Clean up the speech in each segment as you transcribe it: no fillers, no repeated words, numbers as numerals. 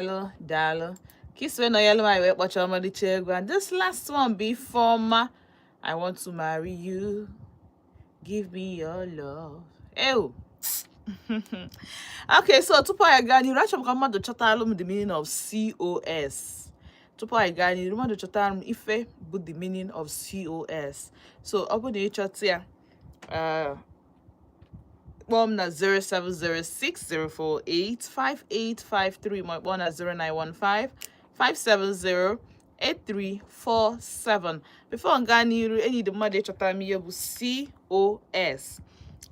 Daalụ, daalụ ka isi wee nọnyelụ anyị wee kpọchaa ọmalịcha egwu. And this last one bụ Ifeọma, "I Want to Marry You, Give Me Your Love." Ew. Okay, so tupu anyị gaa n'iru, achọrọ m ka mmadụ chọtalụ m the meaning of COS. Tupu anyị gaa n'iru, mmadụ chọtara m ife bụ the meaning of COS. So ọ bụ na ịchọta ya, kpọọ m na 07060485853, ma kpọọ na 0915 570 8347. Before m gaa n'iru, enyi dị mmadụ ịchọtara m ihe bụ COS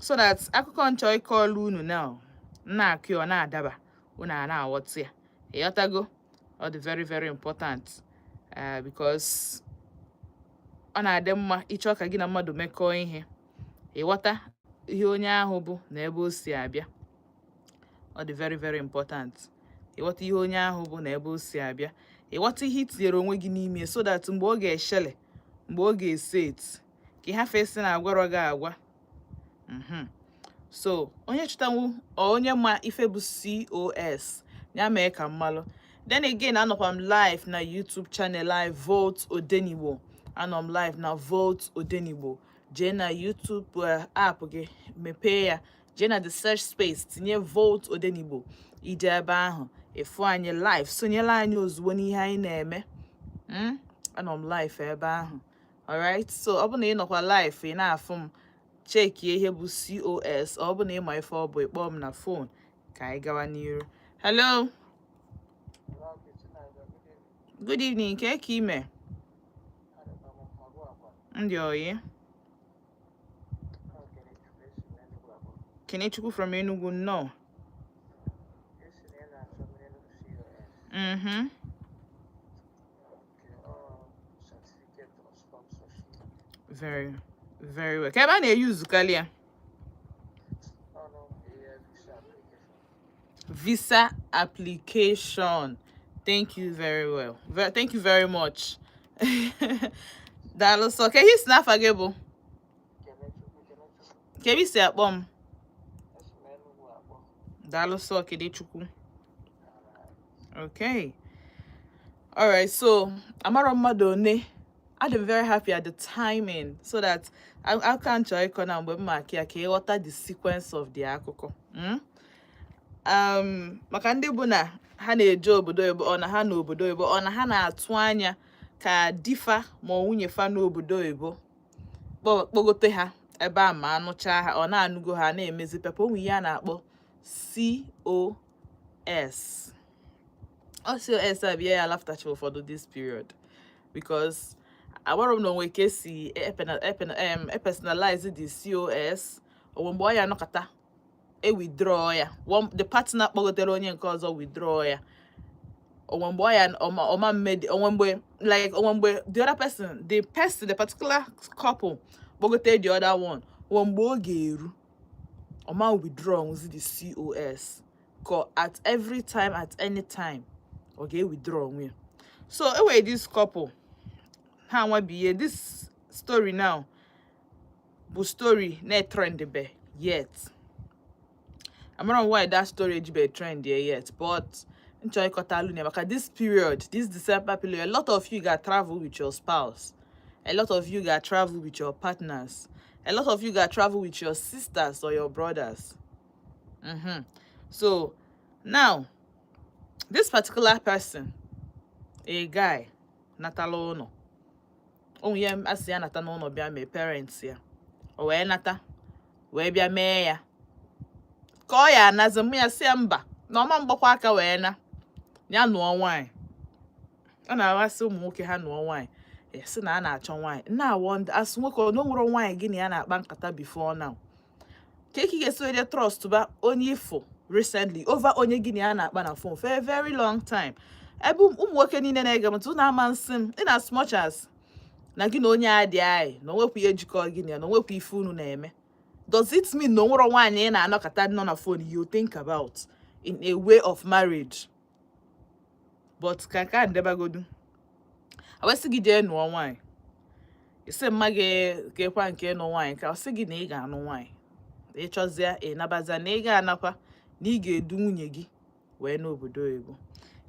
so that akụkọ nchọ ịkọọlụ unu now na-akụ ọ na-adaba, unu a na-aghọta ya. Ịghọtago? Ọ dị very, very important, because ọ na-adị mma ịchọ ka gị na mmadụ mekọọ ihe, ịghọta ihe onye ahụ bụ na ebe o si abịa. Ọ dị very, very important ịghọta ihe onye ahụ bụ na ebe o si abịa, ịghọta ihe i tinyere onwe gị n'ime, so that mgbe ọ ga-eshele, mgbe ọ ga-ese eti, ka ị hafe esi na agwarọ gị agwa. So onye chọtanwu ọ, onye ma ife bụ COS, ya mee ka mmalụ. Then again, anọkwa m live na YouTube channel anyị, Volt Odenigbo. Anọ m live na Volt Odenigbo. Jee na YouTube app gị, mepee ya, jee na the search space, tinye Volt Odenigbo. Ije ebe ahụ, ịfụ anyị live, sonyela anyị ozugbo n'ihe anyị na-eme. Anọ m live ebe ahụ. Alright, so ọ bụ na ị nọkwa live, ị na-afụ m, chekie ihe bụ COS. Ọ bụ na ịma ife ọ bụ, ịkpọọ m na phone ka anyị gawa n'iru. Hello, good evening. Ke ka ime, ndị oyi? Kenechukwu from Enugu, nnọọ. Esi na ị na-achọ meaning of COS. Okay, certificate of sponsorship. Very, very well. Ka ebe a na-eyuzukarị ya? Oh no, yeah, visa application. Visa application. Thank you very well. Thank you very much. Daalụ sọ. Ka ihe si n'afa gị bụ? Kenechukwu, Kenechukwu. Ka ebe i si akpọ m? Esi m Enugu akpọ. Daalụ sọ, Kenechukwu. Okay. All right, so amara mmadụ one. I'm very happy at the timing so that I can chọọ ịkọ na mgbe m maka ya ka ịghọta the sequence of the akụkọ. Maka ndị bụ na ha na-eje obodo oyibo, ọ na ha n'obodo oyibo, ọ na ha na-atụ anya ka di fa ma ọ nwunye fa n'obodo oyibo kpọgote ha ebe a ma anụcha ha, ọ na-anụgo ha na-emezi pepe onwe ihe a na-akpọ COS. Ọ COS a bịa ya laftacha ụfọdụ this period, because agbara m na onwe ka esi epersonalize the COS. Onwe mgbe ọ ya anọkọta e withdraw ya, the partner kpọgotere onye nke ọzọ withdraw ya. Onwe mgbe ọ ya ọma ọma mmedi, onwe mgbe, like, onwe mgbe the other person, the person, the particular couple kpọgote the other one, onwe mgbe ọ ga-eru ọma withdraw nwụzi the COS, ka at every time, at any time, ọ ga-withdraw onwe ya. So e nwere this couple, ha nwa bụ ihe this story now bụ story na-trend be yet. Amara m why that story ejibe trend yet, but nchọ ịkọta alụ ya maka this period, this December period. A lot of you ga travel with your spouse, a lot of you ga travel with your partners, a lot of you ga travel with your sisters or your brothers. So now, this particular person, a guy natala ụlọ ụmụ ya, asị ya nata n'ụlọ bịa mee parents ya. O wee nata, wee bịa mee ya ka ọ ya anazi mụ ya, si ya mba, na ọma mgbakwa aka wee na ya nụọ nwaanyị. Ọ na-amasị ụmụ nwoke ha nụọ nwaanyị, ya sị na a na-achọ nwaanyị na wonder asị nwoke ọ na o nwere nwaanyị gị na ya na-akpa nkata before now. Ka eke ga-esi were trust ba onye ifo recently over onye gị na ya na-akpa na phone for a very long time? Ebe ụmụ nwoke niile na-ege m ntị, unu ama nsị m, in as much as na gị na onye a dị anyị na onwekwa ihe jikọ gị na ya, na onwekwa ife unu na-eme, does it mean na onwere nwaanyị ị na-anọkọta nọ na phone you think about in a way of marriage? But ka nke a ndebagodu, awesị gị jee nụọ nwaanyị, isi mma gị gekwa nke ịnụ nwaanyị, ka ọ sị gị na ị ga-anụ nwaanyị, ịchọzịa ị nabazia na ị ga-anakwa, na ị ga-edu nwunye gị wee n'obodo oyibo.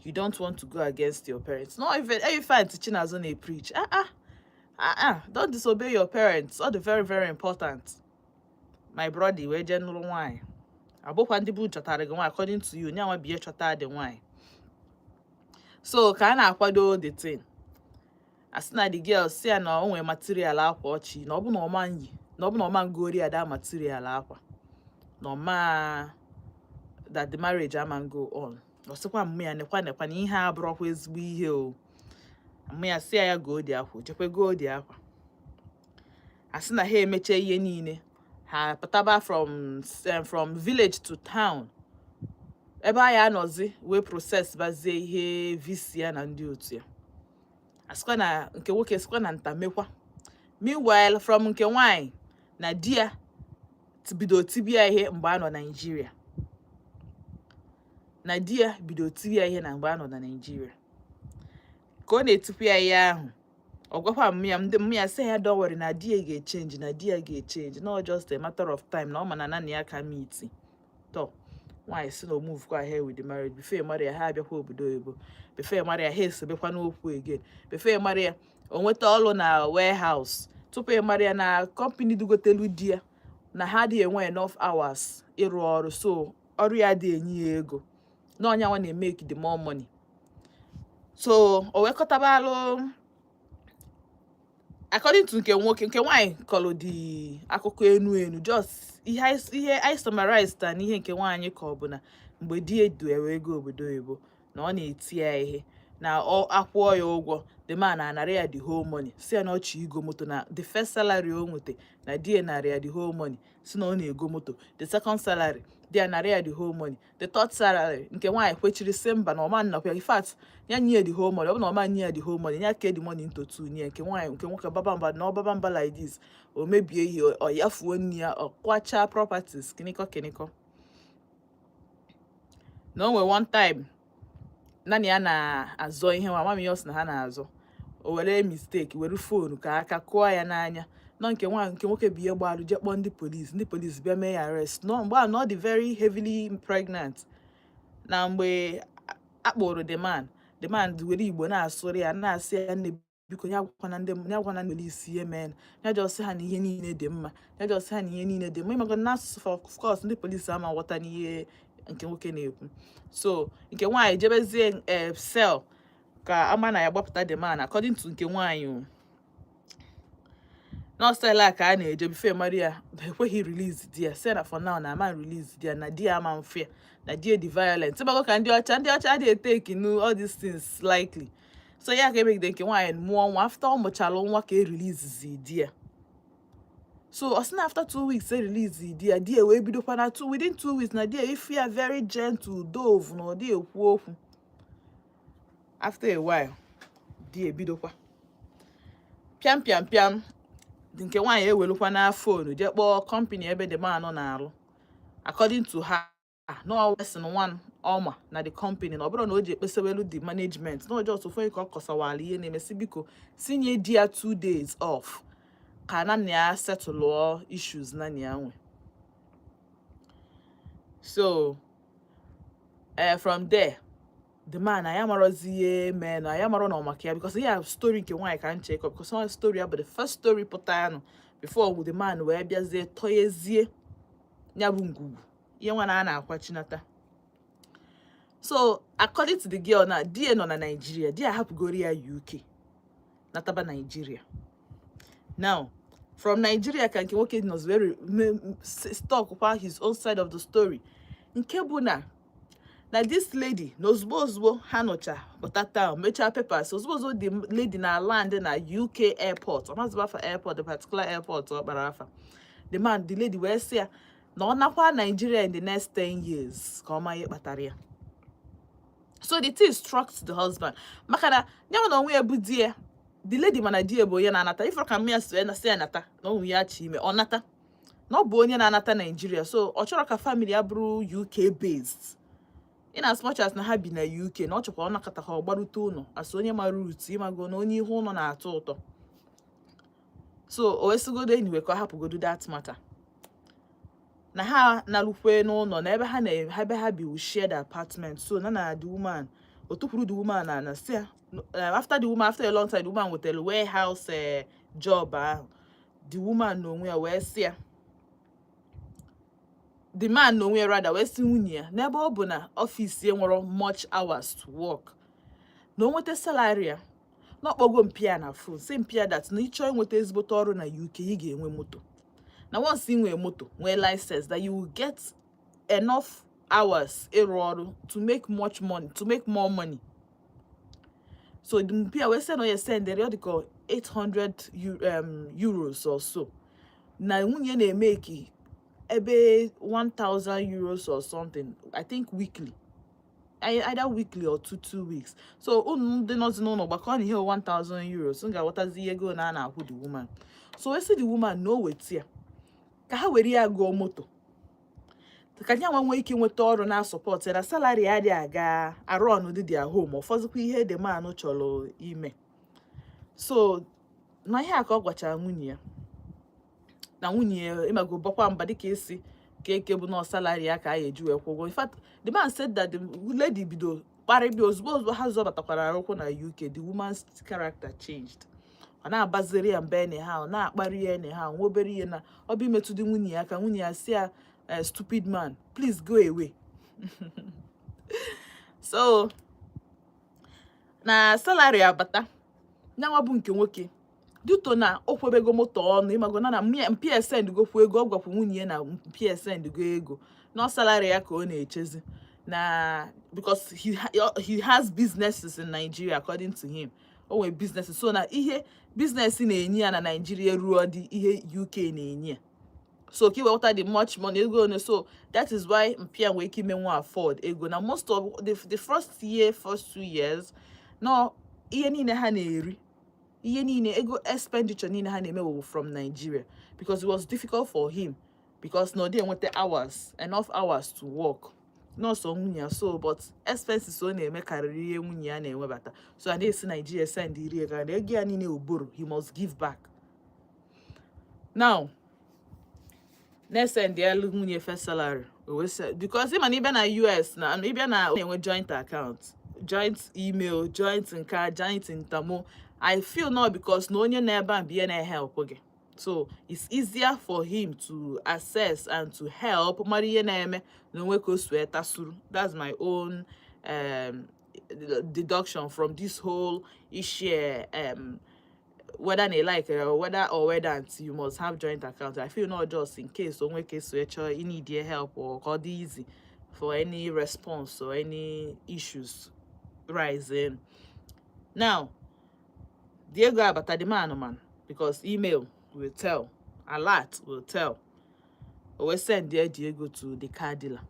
You don't want to go against your parents. Not even if Aunty Chinazọ na-preach, ah ah ah ah, don't disobey your parents. Ọ dị very, very important. My brother wee jee nụrụ nwaanyị. Abụkwa ndị bụ chọtara gị nwaanyị, according to you, nyanwa bụ ihe chọta dị nwaanyị. So ka a na-akwado the thing, asị na the girl si ya na o nwere material akwa ọchị, na ọ bụ na ọma nyi, na ọ bụ na ọma ngori ya da material akwa, na ọma that the marriage ama go on. Ọ sịkwa mmụ ya, nekwa nekwa na ihe a abụrọkwa ezigbo ihe o. Mmụ ya si ya, ya goo dị akwa, jekwe goo dị akwa. Asị na ha emeche ihe niile, ha pụtaba from village to town, ebe a ya anọzi wee process bazie ihe visa ya na ndị otu ya. Asịkwa na nke nwoke sịkwa na nta mekwa. Meanwhile, from nke nwanyị, na di ya bido tibia ihe mgbe a nọ Naịjirịa, na di ya bido tibia ihe na mgbe a nọ na Naịjirịa, ka ọ na-etikwa ya ihe ahụ, ọ gwakwa mmụ ya. Ndị mmụ ya sị ya don't worry, na di ya ga-echange, na di ya ga-echange, not just a matter of time, na ọ ma na naanị ya ka meet to. Nwaanyị si na o move kwa ahead with the marriage. Before mara ya, ha abịakwa obodo oyibo. Before mara ya, ha esobekwa n'okwu again. Before mara ya, o nweta ọrụ na warehouse. Tupu ị mara ya, na company dugotelu di ya, na ha adịghị enwe enough hours ịrụ ọrụ, so ọrụ ya adịghị enye ya ego, na ọnya nwa na-emake the more money. So o wekọtabalụ, according to nke nwoke, nke nwaanyị kọrọ dị akụkọ enu enu, just ihe anyị summarize ta n'ihe nke nwaanyị ka ọ bụ na mgbe di edu ewe ego obodo oyibo, na ọ na-eti ya ihe, na ọ akwụọ ya ụgwọ, the man anara ya the whole money, si ya na ọ chọ igo moto. Na the first salary o nweta, na di ya nara ya the whole money, si na ọ na-ego moto. The second salary, di ya nara ya the whole money. The third salary, nke nwaanyị kwechiri, si mba, na ọma nnakwa ya. In fact, ya nye ya the whole money. Ọ bụ na ọma nye ya the whole money, ya kee the money into two nye nke nwaanyị. Nke nwoke baba mba, na ọ baba mba like this, o mebie ihe, ọ yafuo nne ya, ọ kwachaa properties, kịnịkọ kịnịkọ. Na o nwere one time naanị ya na-azọ ihe nwa mami ya, ọ sị na ha na-azọ, o were mistake were phone ka aka kụọ ya n'anya nọ. Nke nwa, nke nwoke bụ ihe gbalụ jee kpọọ ndị polisi. Ndị polisi bịa mee ya arrest. Nọ mgbe a na ọ dị very heavily pregnant. Na mgbe a kpụrụ the man, the man were Igbo na-asụrụ ya, na-asị ya, nne, biko, ya gwakwana ndị, ya gwakwana ndị polisi ihe mee, ya just ha na ihe niile dị mma, ya just ha na ihe niile dị mma. Ịmago n'asụsụ, of course ndị polisi ama nghọta n'ihe nke nwoke na-ekwu. So nke nwaanyị jebezie cell ka ama na ya gbapụta the man, according to nke nwaanyị o. Nọọsụ a ka a na-eje before Maria ekweghị release di ya, say na for now na ama release di ya, na di ya ama mfe, na di ya dị violent. Ịgbago ka ndị ọcha, ndị ọcha adịghị take nu all these things lightly. So ya ka emegide nke nwaanyị mụọ nwa. After ọ mụchara nwa ka e release di ya. So ọ sị na after 2 weeks e release di ya, di ya wee bidokwa na within 2 weeks na di ya ife ya very gentle dove, na ọ dị ekwu okwu. After a while, di ya ebidokwa pịam pịam pịam. Nke nwaanyị ewelukwa na phone jee kpọọ company ebe the man na-arụ. According to her, no person one ọma na the company, na ọ bụrụ na o ji ekpesawelu the management, na ọjọọ ofu ka ọ kọsawala ihe na-emesi, biko si nye di ya 2 days off ka na ya settle issues na ya nwe. So from there, the man anyị amarozi ihe mee na anyị amarọ na ọ maka ya, because ya story nke nwaanyị ka nche ịkọ, because ọ story ya bụ the first story pụta ya nụ before the man wee bịazie tọyezie ya bụ ngwugwu ihe nwa na a na-akwachinata. So according to the girl, na di ya nọ na Nigeria, di ya hapụgoro ya UK, nataba Nigeria. Now from Nigeria ka nke nwoke nọzi were talk kwa his own side of the story, nke bụ na this lady, na ozugbo ozugbo ha nọcha pụta town, mechaa papers, ozugbo ozugbo the lady na land na UK airport, ọmazịba afa airport, the particular airport ọ kpara afa, the man, the lady wee sị ya na ọ nakwa Nigeria in the next 10 years ka ọ ma ihe kpatara ya. So the thing struck the husband, maka na ya na onwe ya bụ di ya, the lady, mana di ya bụ onye na-anata ifere ka mmịa si na si ya nata na onwe ya chi ime ọ nata, na ọ bụ onye na-anata Nigeria. So ọ chọrọ ka family ya bụrụ UK based, in as much as na ha bi na UK, na ọ chọkwa ọ nakọta ha ọ gbarute ụlọ as onye mara utu, ịmago na onye ihe ụlọ na-atọ ụtọ. So o wee sịgodo anyway ka ọ hapụgodo that matter, na ha nalukwe n'ụlọ na ebe ha na ebe ha bi wu shared apartment. So na the woman O tukwuru the woman na si ya after the woman, after a long time, the woman wetara warehouse job ahụ. The woman n'onwe ya wee sị ya, the man n'onwe ya rather, wee sị nwunye ya n'ebe ọ bụ na office ya nwere much hours to work, na o nweta salary ya, na ọkpọgo mpia na phone, si mpia that na ịchọọ inweta ezigbote ọrụ na UK, ị ga-enwe moto, na once ị nwee moto, nwee license, that you will get enough hours ịrụ ọrụ to make much money, to make more money. So the mpia wee sị na ọ ya sendere ọ dịka 800 euros or so, na nwunye na-emeki ebe €1000 or something, I think weekly, either weekly or 2 weeks. So unu ndị nọzi n'ụlọ, gbakọ na ihe €1000 m ga-aghọtazi ihe ego na a na-akwụ the woman. So wee sị the woman na o weta ya ka ha were ya gụọ moto, ka ya nwa nwee ike nweta ọrụ na support ya, na salary ya adịghị aga arụ ọnụ dị their home. Ọfọzikwa ihe the man chọrọ ime. So na ihe a ka ọ gwachara nwunye ya, na nwunye ya ịmago bọkwa mba dịka esi ka eke bụ nọ salary ya ka a ga-eji wee kwụ ụgwọ. In fact, the man said that the lady bido kparịbịa ozugbo ozugbo ha zọbatakwara ụkwụ na UK. The woman's character changed. Ọ na-abaziri ya mba anyhow, ọ na-akparị ya anyhow, nwa obere ihe na ọ bụ imetụ dị nwunye ya ka nwunye ya si ya, "Stupid man, please go away." So na salary abata, nyanwa bụ nke nwoke, duto na o kwebego moto ọnụ, ịmago na na send gokwu ego, ọ gwakwu nwunye ya na send go ego na salary ya ka ọ na-echezi na because he has businesses in Nigeria. According to him, o nwere businesses, so na ihe business na-enye ya na Nigeria ruo dị ihe UK na-enye ya. So ka iwepụta the much money ego one. So that is why mpia nwere ike imenwu afford ego na most of the first year, first 2 years, no ihe niile ha na-eri, ihe niile ego expenditure niile ha na-eme wụ from Nigeria, because it was difficult for him, because na ọ dị enweta hours, enough hours to work nọọsụ nwunye ya. So but expenses ọ na-eme karịrị ihe nwunye ya na-enwebata. So a na-esi Nigeria send iri ego, and ego ya niile oboro, he must give back. Now na-esend elu nwunye first salary, o wee because ịma na ịbịa na US na ịbịa na na-enwe joint account, joint email, joint nka, joint ntamo. I feel not because na onye na ebe a bụ ihe na-help gị, so it's easier for him to access and to help mara ihe na-eme na onwe ka o si wee tasuru. That's my own deduction from this whole issue, whether they like it or whether or whether you must have joint account. I feel not just in case onwe ka esi wee chọọ you need your help or ka ọ dị easy for any response or any issues rising. Now the ego abata, the man man, because email will tell, alert will tell, o wee send the ego to the car dealer.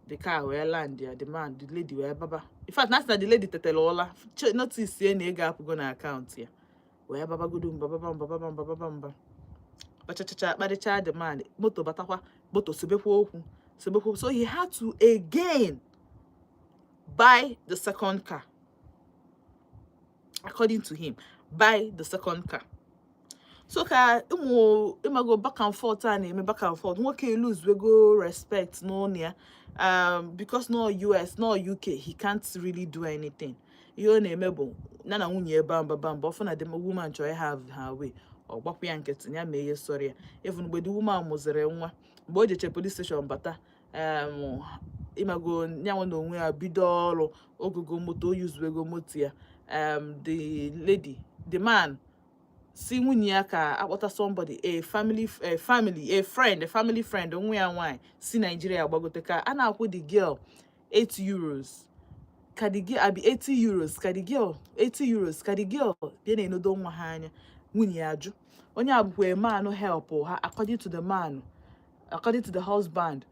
The car wee land ya. The man, the lady wee baba. In fact, na sị na the lady tetara ụla, notice ya na ego apụgo na account ya, wee babagodo mba, baba mba, baba mba, baba mba, kpachachacha, kparịcha the man. Moto batakwa, moto sebekwa okwu, sebekwa. So he had to again buy the second car. According to him, buy the second car. So ka ụmụ ịmago back and forth a na-eme back and forth, nwoke lose ego respect n'ụlọ ya, because no US, no UK, he can't really do anything. Ihe ọ na-eme bụ ya na nwunye ebe a mbaba mba ọfụ na the woman chọrọ have her way, ọ gbapụ ya nkịtị, ya mee ihe sọrọ ya. Even mgbe the woman mụziri nwa, mgbe o jeche police station bata, ịmago nyanwa na onwe ya bido ọrụ ogogo moto, o yuzu ego moto ya. The lady, the man si nwunye ya ka akpọta somebody, a family, a friend, a family friend nwa ya nwaanyị si Nigeria gbagote, ka a na-akwụ the girl €8, ka the girl abi €80, ka the girl €80, ka the girl bịa na-enodo nwa ha anya. Nwunye ya ajụ. Onye a bụkwa a man help ha. According to the man, according to the husband,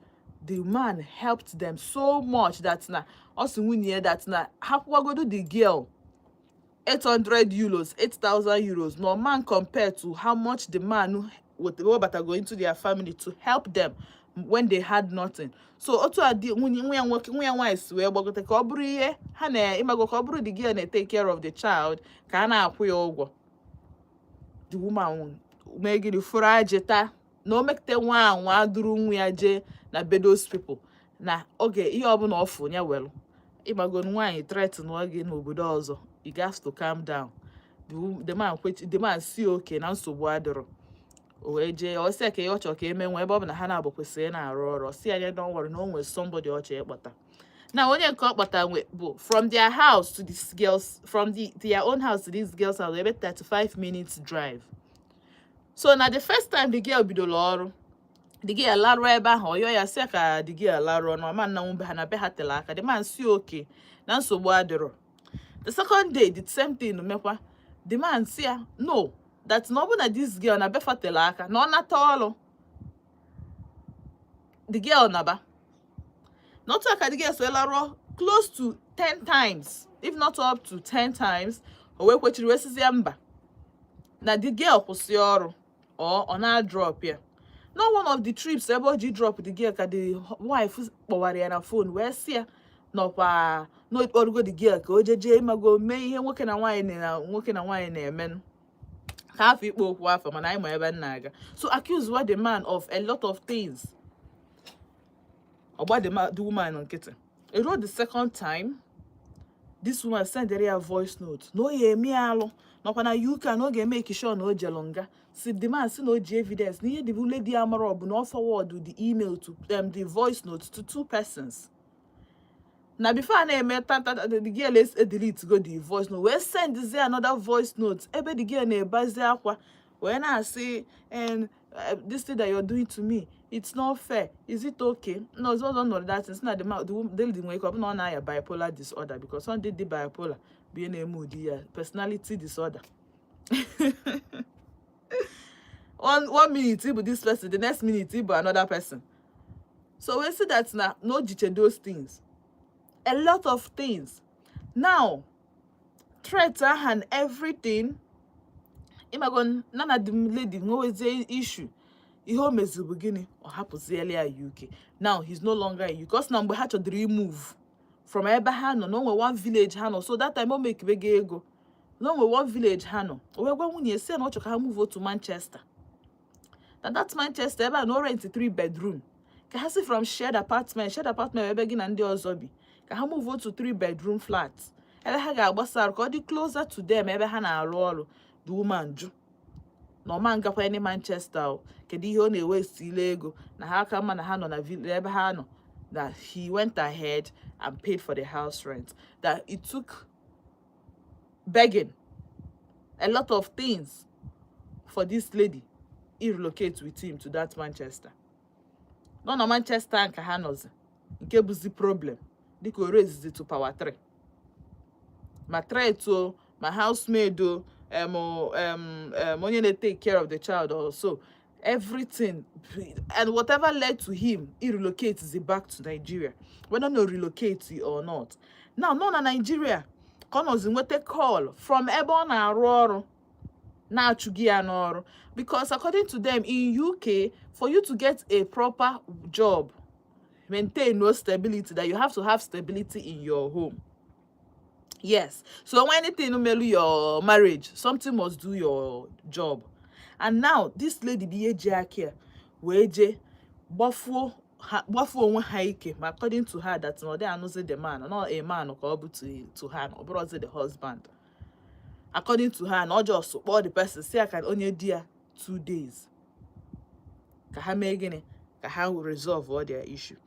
the man helped them so much that na ọ sị nwunye ya that na ha kwụwagodo the girl €800, €8,000, no man compared to how much the man webatago into their family to help them when they had nothing. So otu a di nwunye nwa ya nwoke, nwa ya nwaanyị si wee gbagote ka ọ bụrụ ihe ha na ịmago ka ọ bụrụ the girl na-take care of the child, ka a na-akwụ ya ụgwọ. The woman mee gịnị? Fụrụ ajị taa na o mekute nwa anwa duru nwa ya jee na be those people na oge ihe ọbụla ọ fụ ya welu. Ịgbago nwaanyị threaten gị n'obodo ọzọ, you got to calm down. The man kwechi, the man si oke na nsogbu adịrọ. O wee jee, ọ sị ya ka ya ọ chọrọ ka eme nwa, ebe ọ bụ na ha na-abụ kwesịrị ị na-arụ ọrụ. Ọ sị ya ya don't worry, na o nwere somebody ọ chọrọ ịkpọta, na onye nke ọ kpọta nwe bụ from their house to this girls, from their own house to this girl's house, ebe 35 minutes drive. So na the first time the girl bidoro ọrụ, the girl laruo ebe ahụ, ọ yọọ ya, sị ya ka the girl laruo na ọma nna be ha, na be ha tere aka. The man si oke na nsogbu adịrọ. The second day, the same thing mekwa. The man si ya no, that na ọ bụ na this girl na befa tere aka, na ọ nata ọrụ, the girl naba. Na otu aka the girl so laruo close to 10 times, if not up to 10 times. O wee kwechiri, wee sizie mba, na the girl kwụsị ọrụ, ọ na-drop ya. No, one of the trips ebe o ji drop the girl ka the wife kpọwara ya na phone, wee sị ya nọkwa n'okporogo the girl ka o jeje ịmago mee ihe nwoke na nwaanyị na nwoke na nwaanyị na-emenụ, ka afọ ikpo okwu afọ, mana anyị ma ebe m na-aga. So accuse the man of a lot of things. Ọgba the woman nkịtị. Eruo the second time, this woman sendere ya voice note na o ya eme alụ, nọkwa na UK, na ọ ga-eme sure na o jelu nga. Si the man si na o ji evidence na ihe the lady amara ọ bụ na ọ forward the email to the voice note to two persons, na before a na-eme tata, the girl delete go the voice note, wee send another voice note ebe the girl na-ebazi akwa, wee na-asị, "And this thing that you're doing to me, it's not fair. Is it okay?" No, it's not nọrọ that thing. Si na the man, the lady nwere ike ọ bụ na ọ na-aya bipolar disorder, because ọ ndị dị bipolar bụ ihe na-eme ụdị ya personality disorder. One minute ị bụ this person, the next minute ị bụ another person. So we see that na no jiche those things, a lot of things now, threat ahụ and everything. Ịmago na na the lady nwewezie issue. Ihe o meziri bụ gịnị? Ọ hapụziela ya UK. Now he's no longer in UK. Ọ sị na mgbe ha chọdịrị move from ebe ha nọ, na o nwe one village ha nọ, so that time o mekibego ego, na o nwe one village ha nọ, o wee gwa nwunye si ya na ọ chọrọ ka ha move to Manchester, na that Manchester ebe a na o rent three bedroom, ka ha si from shared apartment, shared apartment ebe gị na ndị ọzọ bi, ka ha move to three bedroom flat ebe ha ga-agbasa arụ, ka ọ dị closer to them ebe ha na-arụ ọrụ. The woman jụ na ọma ngakwa any Manchester o. Kedu ihe ọ na-ewesti ile ego, na ha aka mma na ha nọ na ebe ha nọ, that he went ahead and paid for the house rent, that it took begging, a lot of things, for this lady he relocate with him to that Manchester. Nọ na Manchester nke ha nọzi, nke bụzi problem dịka o rezizi to power 3, ma threat o, ma housemaid o, onye na-take care of the child also, everything and whatever led to him he relocate the back to Nigeria, whether no relocate or not. Now nọ na Nigeria ka ọ nọzi nweta call from ebe ọ na-arụ ọrụ na-achụghị ya n'ọrụ, because according to them, in UK, for you to get a proper job, maintain no stability, that you have to have stability in your home. Yes, so when anything melu your marriage, something must do your job. And now this lady bụ ihe ji aka ya wee jee gbafuo ha, gbafuo onwe ha ike. Ma according to her, that na ọ dị anụzi the man, not a man ka ọ bụ to her, na ọ bụrụzi the husband. According to her, na ọ just kpọọ the person, si ya ka onye di ya 2 days ka ha mee gịnị, ka ha resolve all their issue.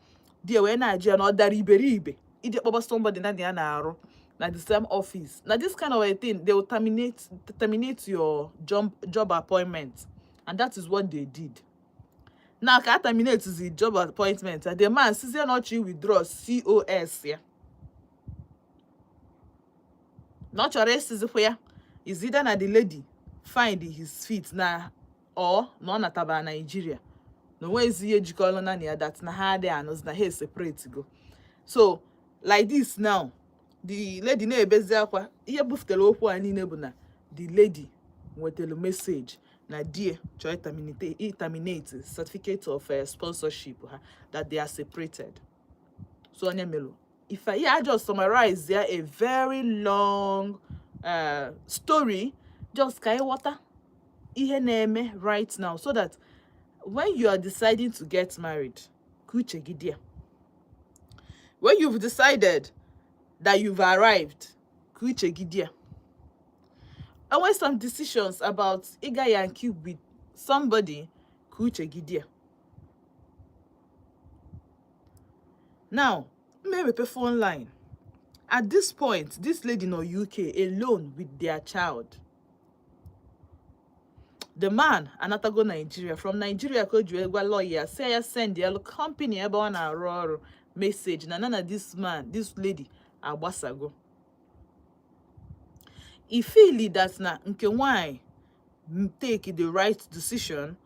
Di ya wee na-ajụ ya na ọ dara iberibe ije kpọba somebody na ya na-arụ na the same office, na this kind of a thing, they will terminate your job appointment. And that is what they did. Now ka a terminate the job appointment, the man sizie na ọ chọrọ withdraw COS ya, na ọ chọrọ isizikwa ya is either na the lady find his feet na or na ọ nataba Nigeria, na onwezi ihe jikọrọ na ya, that na ha adịghị anụzi, na ha separate go. So like this now, the lady na-ebezi akwa. Ihe bufutere okwu a niile bụ na the lady nwetara message na die chọrọ terminate certificate of sponsorship ha, that they are separated. So onye melu if I, yeah, I just summarize there a very long story, just ka ịghọta ihe na-eme right now, so that when you are deciding to get married, ka uche gị dị ya. When you've decided, that you've arrived, ka uche gị dị ya. Enwe some decisions about ịga Yankee with somebody, ka uche gị dị ya. Now, m emepe phone line. At this point, this lady nọ UK alone with their child. The man anatago Nigeria. From Nigeria ka o ji wee gwa lawyer, say ya send ya company ebe ọ na-arụ ọrụ message na this man, this lady agbasago. I feel that na nke nwanyị take the right decision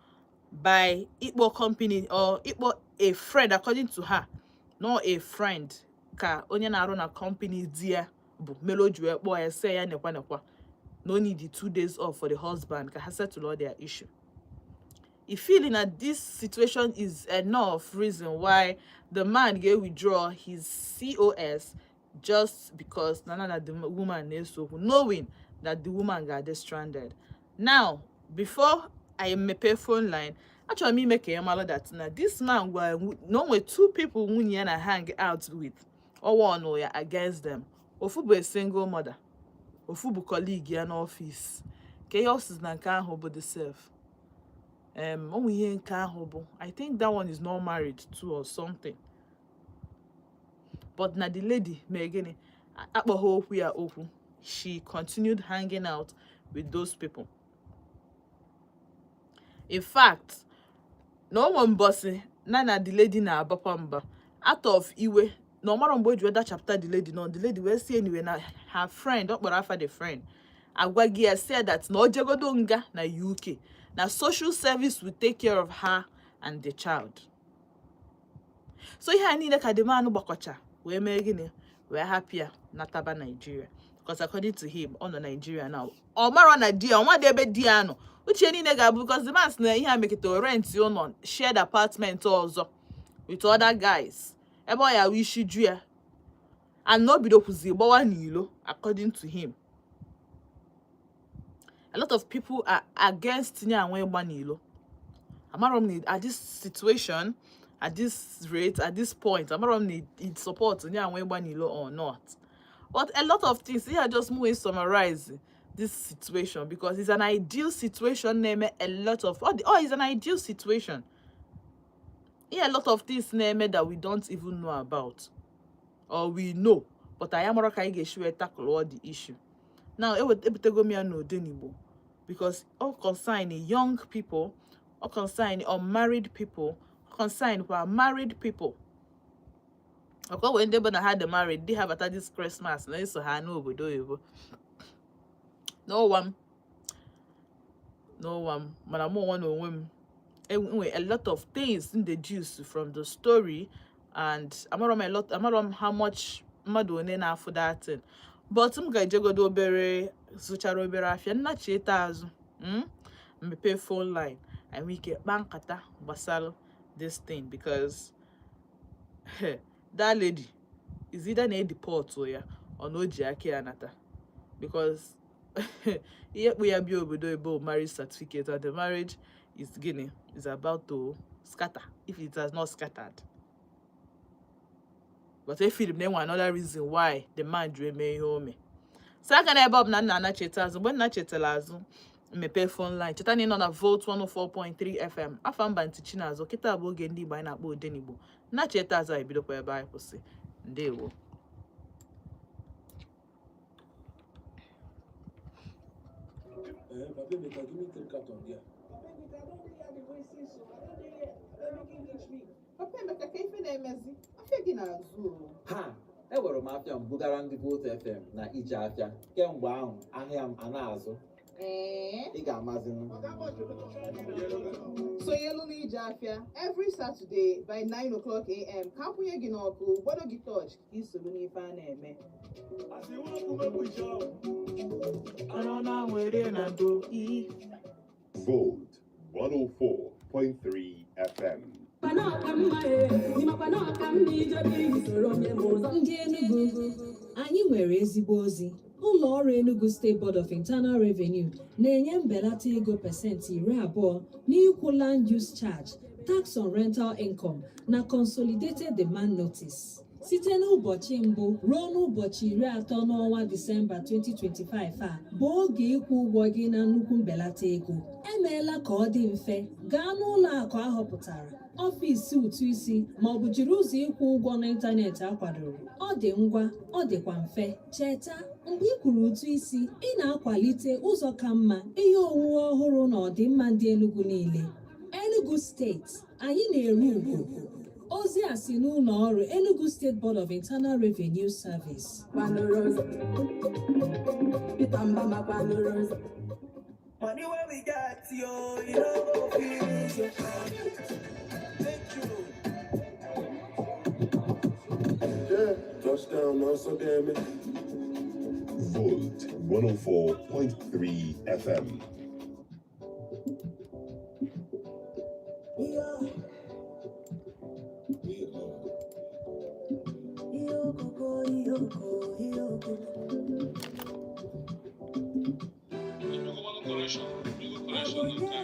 by ịkpọ company or ịkpọ a friend, according to her, not a friend ka onye na-arụ na company di ya bụ mere o ji wee kpọọ ya, sị ya nekwa nekwa no need the 2 days off for the husband ka ha settle all their issue. I feel that this situation is enough reason why the man ga withdraw his COS just because na the woman na-ese okwu, knowing that the woman ga-adị stranded. Now, before I mepe phone line, achọrọ m ime ka ị mara that na this man gwara na o nwere two people nwunye ya na hang out with, ọwa ọnụ ya against them. Ofu bụ a single mother, ofu bụ colleague ya n'ọfịs. Ka ihe ọ sị na nke ahụ bụ the self o nwe ihe nke ahụ bụ, I think that one is not married too or something, but na the lady mee gịnị? Akpọghị okwu ya okwu. She continued hanging out with those people. In fact, na o nwe mbọsị na the lady na-abakwa mba out of iwe na ọ mara mgbe o ji wee dachapụta the lady nọ. The lady wee si anyway na her friend, ọ kpọrọ afa the friend, agwa gị ya say that na o jegodo nga na UK, na social service will take care of her and the child. So ihe a niile ka the man gbakọcha wee mee gịnị? Wee hapụ ya nataba Nigeria, because according to him, ọ nọ Nigeria now, ọ marọ na di ya, ọ nwadị ebe di ya nọ. Uche niile ga-abụ because the man sị na ihe a mekịta rent ụlọ shared apartment ọzọ with other guys ebe ọ ya wụ isi ju ya, and na o bidokwuzi gbawa n'ilo. According to him, a lot of people are against tinye anwa ịgba n'ilo. Amarọ m na at this situation, at this rate, at this point, amarọ m na it support nye anwa ịgba n'ilo or not, but a lot of things here just move summarize this situation, because it's an ideal situation na-eme a lot of oh, it's an ideal situation here. A lot of things na-eme that we don't even know about, or we know, but anyị amara ka anyị ga-esi wee tackle all the issue. Now, ebutego m ya n'Odenigbo because all concern young people, all concern unmarried people, all concern kwa married people. Ọkwa wee ndị bụ na ha dị married, di ha bata this Christmas na-eso ha n'obodo oyibo n'ụwa m n'ụwa m. Mana mụ onwe na onwe m enwe a lot of things m deduce from the story, and amarọ m a lot, amarọ m how much mmadụ one na-afụ that thing, but m ga-ejegodo obere zụchara obere afịa nnachieta azụ, mmepe phone line, anyị nwee ike kpaa nkata gbasara this thing, because that lady is either na edeport ya or na o ji aka ya nata, because ihe kpụ ya bịa obodo ebe marriage certificate, and the marriage is gịnị, is about to scatter if it has not scattered. But I feel na enwe another reason why the man ji eme ihe o mee. So aka na ebe ọ bụ na nna anacheta azụ, mgbe nna chetara azụ, mepee phone line. Cheta na ị nọ na Volt 104.3 FM, afa mba ntị Chinazụ. Kịta bụ oge ndị Igbo anyị na-akpọ Odenigbo. Nna cheta azụ, anyị bidokwa ebe anyị kwụsị. Ndewo. Eh, Papa Emeka, give me three carton there. Papa Emeka, I don dey hear the voice since o. I don dey hear. Abeg, make him reach me. Papa Emeka, ka ife na-emezi? Afịa gị na-azụ o. Ha ewere m afịa m bugara ndị Volt FM na ije afịa. Kemgbe ahụ, ahịa m a na-azụ. Ee. Ị ga-amazinụ. Sonyelu n'ije afịa every Saturday by 9 o'clock a.m. ka akwụnye gị n'ọkụ, gbado gị touch, ka ị soro n'ife a na-eme. Volt 104.3 FM. Ndị Enugu, anyị nwere ezigbo ozi. Ụlọ ọrụ Enugu State Board of Internal Revenue na-enye mbelata ego 20% n'ịkwụ land use charge, tax on rental income na consolidated demand notice. Site n'ụbọchị mbụ ruo n'ụbọchị 30 n'ọnwa Disemba 2025 a bụ oge ịkwụ ụgwọ gị na nnukwu mbelata ego. Emeela ka ọ dị mfe. Gaa n'ụlọ akụ ahọpụtara, ọfịs ụtụ isi, ma ọ bụ jiri ụzọ ịkwụ ụgwọ n'ịntanetị akwadoro. Ọ dị ngwa, ọ dịkwa mfe. Cheta, mgbe ị kwụrụ ụtụ isi, ị na-akwalite ụzọ ka mma, ihe owuwu ọhụrụ na ọdịmma ndị Enugu niile. Enugu Steeti, anyị na-eru ugwu. Ozi a si n'ụlọ ọrụ Enugu State Board of Internal Revenue Service. Money where we got yo, you know go finish yo. Thank you. Yeah, touchdown, also damn it. Volt 104.3 FM. Yeah. We are Iyo. Correction, correction nke a.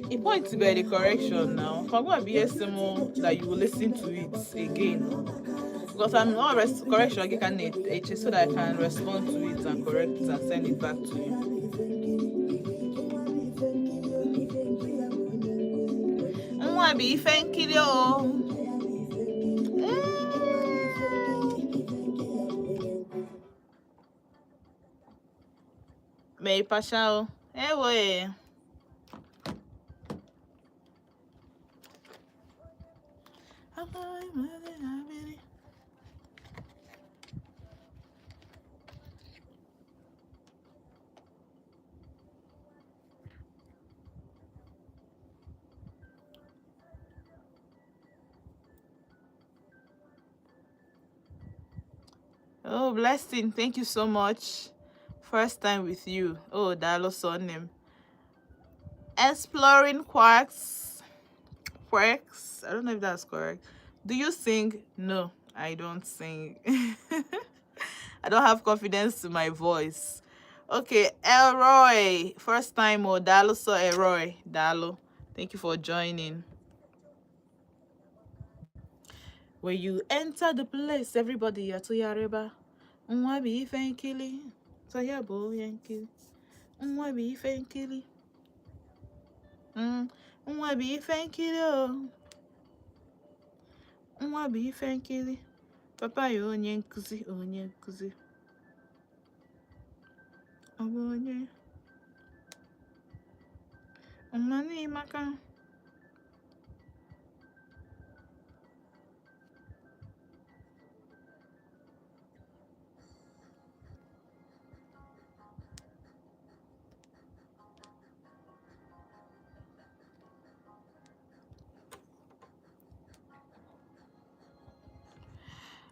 The point be the correction now. Can go and be SMO that you will listen to it again. Because I'm not correction I can H so that I can respond to it and correct it and send it back to you. Nwa bụ ife nkiri o. May pasha o. Ewo e. Oh, Blessing, thank you so much. First time with you. Oh, daalụ surname. Exploring Quacks. Quacks. I don't know if that's correct. Do you sing? No, I don't sing. I don't have confidence in my voice. Okay, Elroy. First time, oh, daalụ so Elroy. Daalụ. Thank you for joining. When you enter the place, everybody atụgharịba. Nwa bụ ife nkili. So ya bụ onye nkiri. Nwa bụ ife nkili. Nwa bụ ife nkiri o. Nwa bụ ife nkiri. Papa ya onye nkuzi, onye nkuzi. Ọ bụ onye. Nwa n'ịmaka.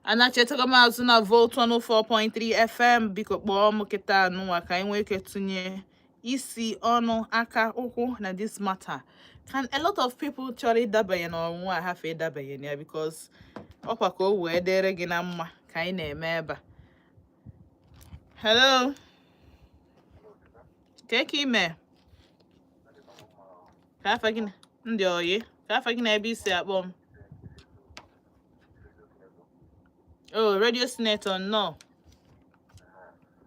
Anachetago m azụ na Volt 104.3 FM. Biko kpọọ m kịta anụnwa ka anyị nwee ike tụnye isi ọnụ aka ụkwụ na this matter. Can a lot of people chọrọ ịdabanye n'ọnwụnwa a hafe ịdabanye na ya, because ọkwa ka o wee dịrị gị na mma ka anyị na-eme ebe a. Hello, ka ka ime ka afa gị ndị oyi, ka afa gị na ebe isi akpọ m? Oh, Radio Senator, nnọọ,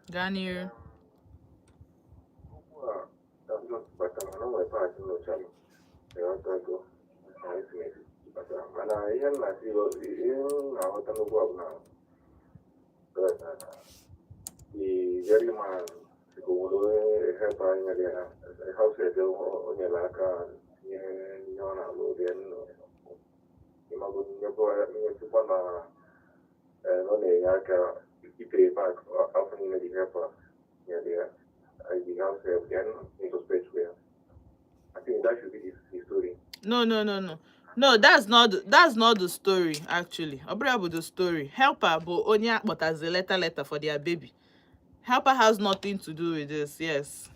gaa n'iru. Okwu a ka m just batara na o nwere paakị nọchalụ ịghọtago na esi batara, mana ihe m na-asị, ihe m na-aghọta n'okwu a bụ na the very man ka o nwere onye help anyị nyere ya, house help o nyere aka tinye ihe ọ na-alụ dị ịmago nyetụkwa na ọ na-enye aka ipay back afọ niile the helper nyere ya, the house help, then he suspect ya. I think that should be the story. No, that's not the story actually. Ọ bụrụ ya bụ the story. Helper bụ onye akpọtazi letter letter for their baby. Helper has nothing to do with this. Yes,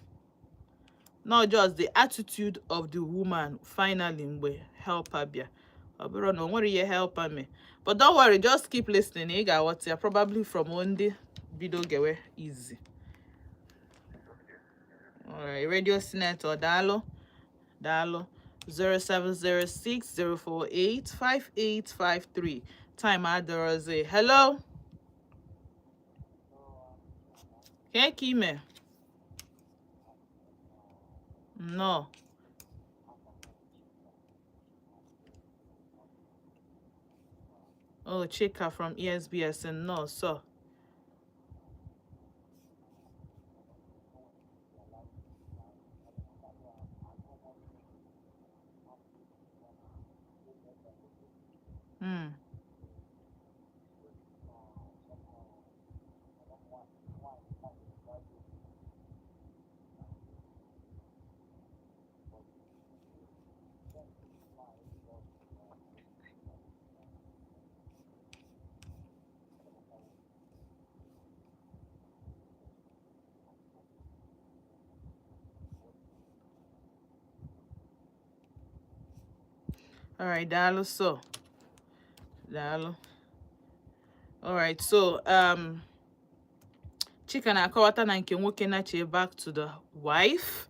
not just the attitude of the woman finally mgbe helper bịa. Ọ bụrụ na o nwere ihe helper mee. But don't worry, just keep listening, ị ga-aghọta ya probably from ndị bido gewe easy. Alright, Radio Senator, daalụ, daalụ. 07060485853. Time adọrọzi. Hello, kee ka ime? Nnọọ. Oh, Chika from ESBS. Nnọọ so. All right, daalụ so. Daalụ. All right, so Chika na-akọwata na nke nwoke na-che back to the wife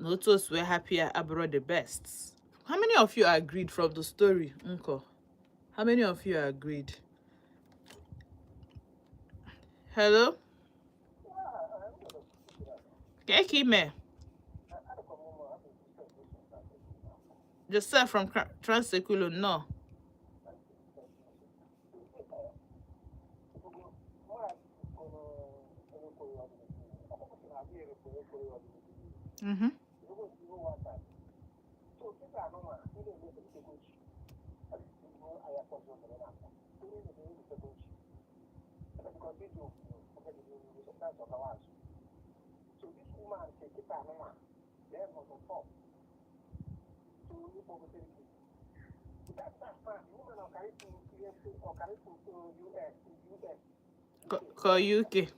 na otu o si wee hapụ ya abụrụ the best. How many of you agreed from the story nko? How many of you agreed? Hello? Kee ka ime? Joseph from Trans-Ekulu, no. Ka UK.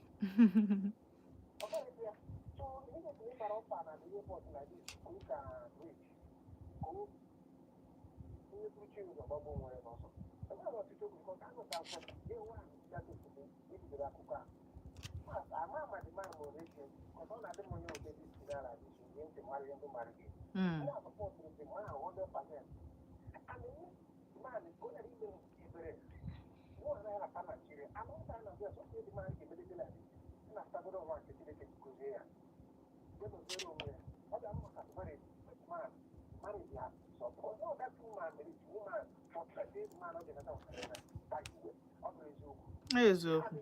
Eziokwu.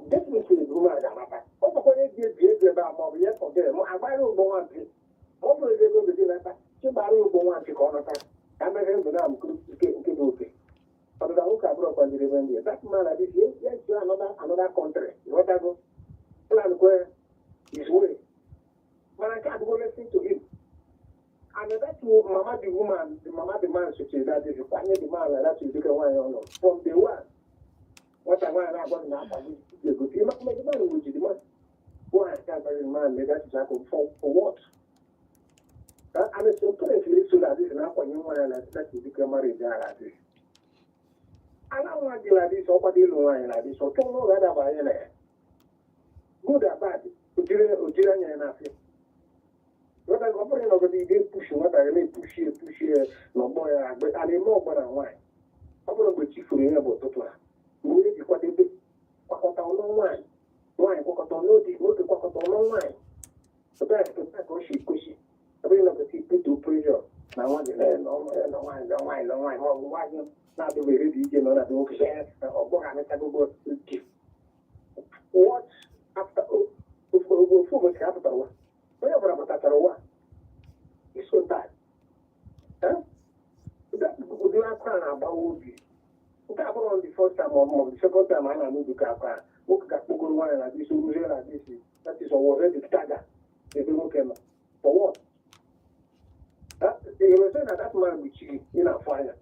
Definitely woman ga-anata. Ọ bụkwa onye ji ebi ego ebe a ma ọ bụ ya forget ma agbara ụgbọ nwampi ma ọ bụrụ ego ego nata chigbara ụgbọ nwampi ka ọ nata ka mere ndụ na nke nke bụ oke ọdịda nwoke abụrụ kwanyere ebe ndị that man adịghị ya to another country, ịghọtago, plan kwe his way, mana nke abụgo lesson to him. And that mama the woman, the mama the man sochiri that is kwanye the man like that to dike nwaanyị ọnọ from day one. Nwata nwaanyị na-agwa gị na akpa gị egote ịma the man wuji the man nwaanyị ka agbaghị man na that is akụ for what? And some parents na-eso na adịghị na-akwanye nwa ya na dịka marriage ahụ adịghị. Ala nwa gị na adịghị, ọkwado ịlụ nwaanyị na adịghị, ọtọ n'oge adaba anya na ya. Good or bad, ojiri anya ya na-afịa. Nwata ọ bụrụ na ọgọdọ ide pushi nwata ya na-epushi epushi ya n'ọgbọ ya agbe a na-eme ọgbọ na nwaanyị. Ọ bụrụ mgbe chi furu ihe bụ ụtụtụ a, mgbe onye ji kwadebe kwakọta ọnụ nwaanyị, nwaanyị kwakọta ọnụ di, nwoke kwakọta ọnụ nwaanyị. Pụta ya pụta ka o si kwesị. Ọ bụrụ na ọgọdọ iputu pressure na nwa gị na na nwaanyị na nwaanyị na nwaanyị ma ọ bụ nwaanyị na-adịghị ere dị ije nọ na nwoke sị ọgbọ ga-amịchagogo di. What after ofu ụbọchị ka a pụtara ụwa? Onye ọbụla pụtachara ụwa. It's so bad. Ụdị akwa a na-agbawa obi. Nke a bụrụ the first time or the second time a na-anụ ụdị akwa a. Nwoke ga-akpọgoro nwaanyị na disi, oruzie na disi. That is ọwọrọ the tagger ebe nwoke nọ. For what? You will say na that man bụ chi ị na-afụ anya.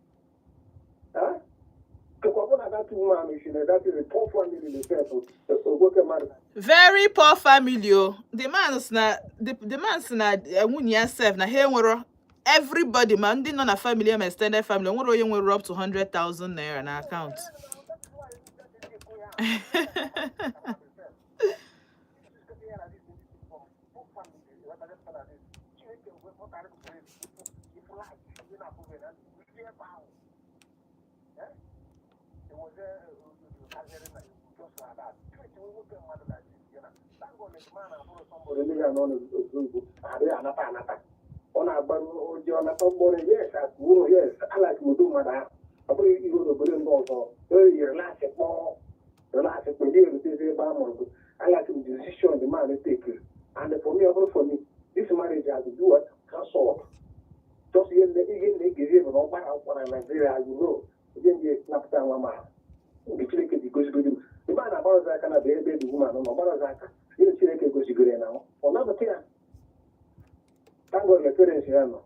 Kekwa bụ na that woman is na that is a poor family itself. Nwoke mmadụ. Very poor family o. The man sị na the man sị na nwunye ya sef na ha enwero, everybody ma ndị nọ na family ya ma extended family, o nwere onye nwere up to 100,000 naira na account. Ndị ga-anọ n'obodo oyibo adịghị anata anata. Ọ na-agbaru oji ọ nata mkpọrọ, yes, wuro, yes, alaki udo mmadụ ahụ. Ọ bụghị ihe n'obodo ndị ọzọ eyi relax kpọọ relax kpọọ ndị erutezi ebe a mụrụ gị. Alaki decision the man take, and for me, ọ bụrụ for me, this marriage has to do what cancel. Just ihe na-egezi bụ na ọ gbara akwụkwọ na Nigeria, ihe ndị napụta nwa ma mgbe Chineke ji gozigoro m ebe a na-agbarọzi aka na ebe dị woman nọ gbarazi aka, ihe Chineke gozigoro ya na ọ napụta ya. Thank God my parents ya nọ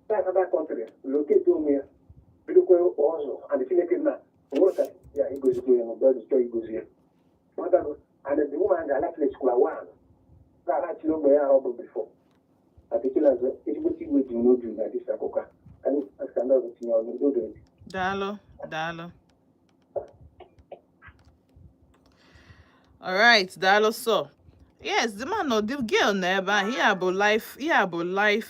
that country locate onwe ya bidokwa ọzọ, and Chineke na onwere ka ya igozigoro ya na ọbụla chọọ igozi ya. Nwatago, and the woman ga-alachiri square one ga-alachiri ogbe ya ọ bụ before atịchila ezigbote igwe dị n'obi na dịsa akụkọ a. Anyị asịka ndị ọzọ tinye ọnụ n'oge. Daalụ, daalụ. Alright, daalụ. So yes, the man or the girl nọ ebe ahụ, ihe a bụ live, ihe a bụ live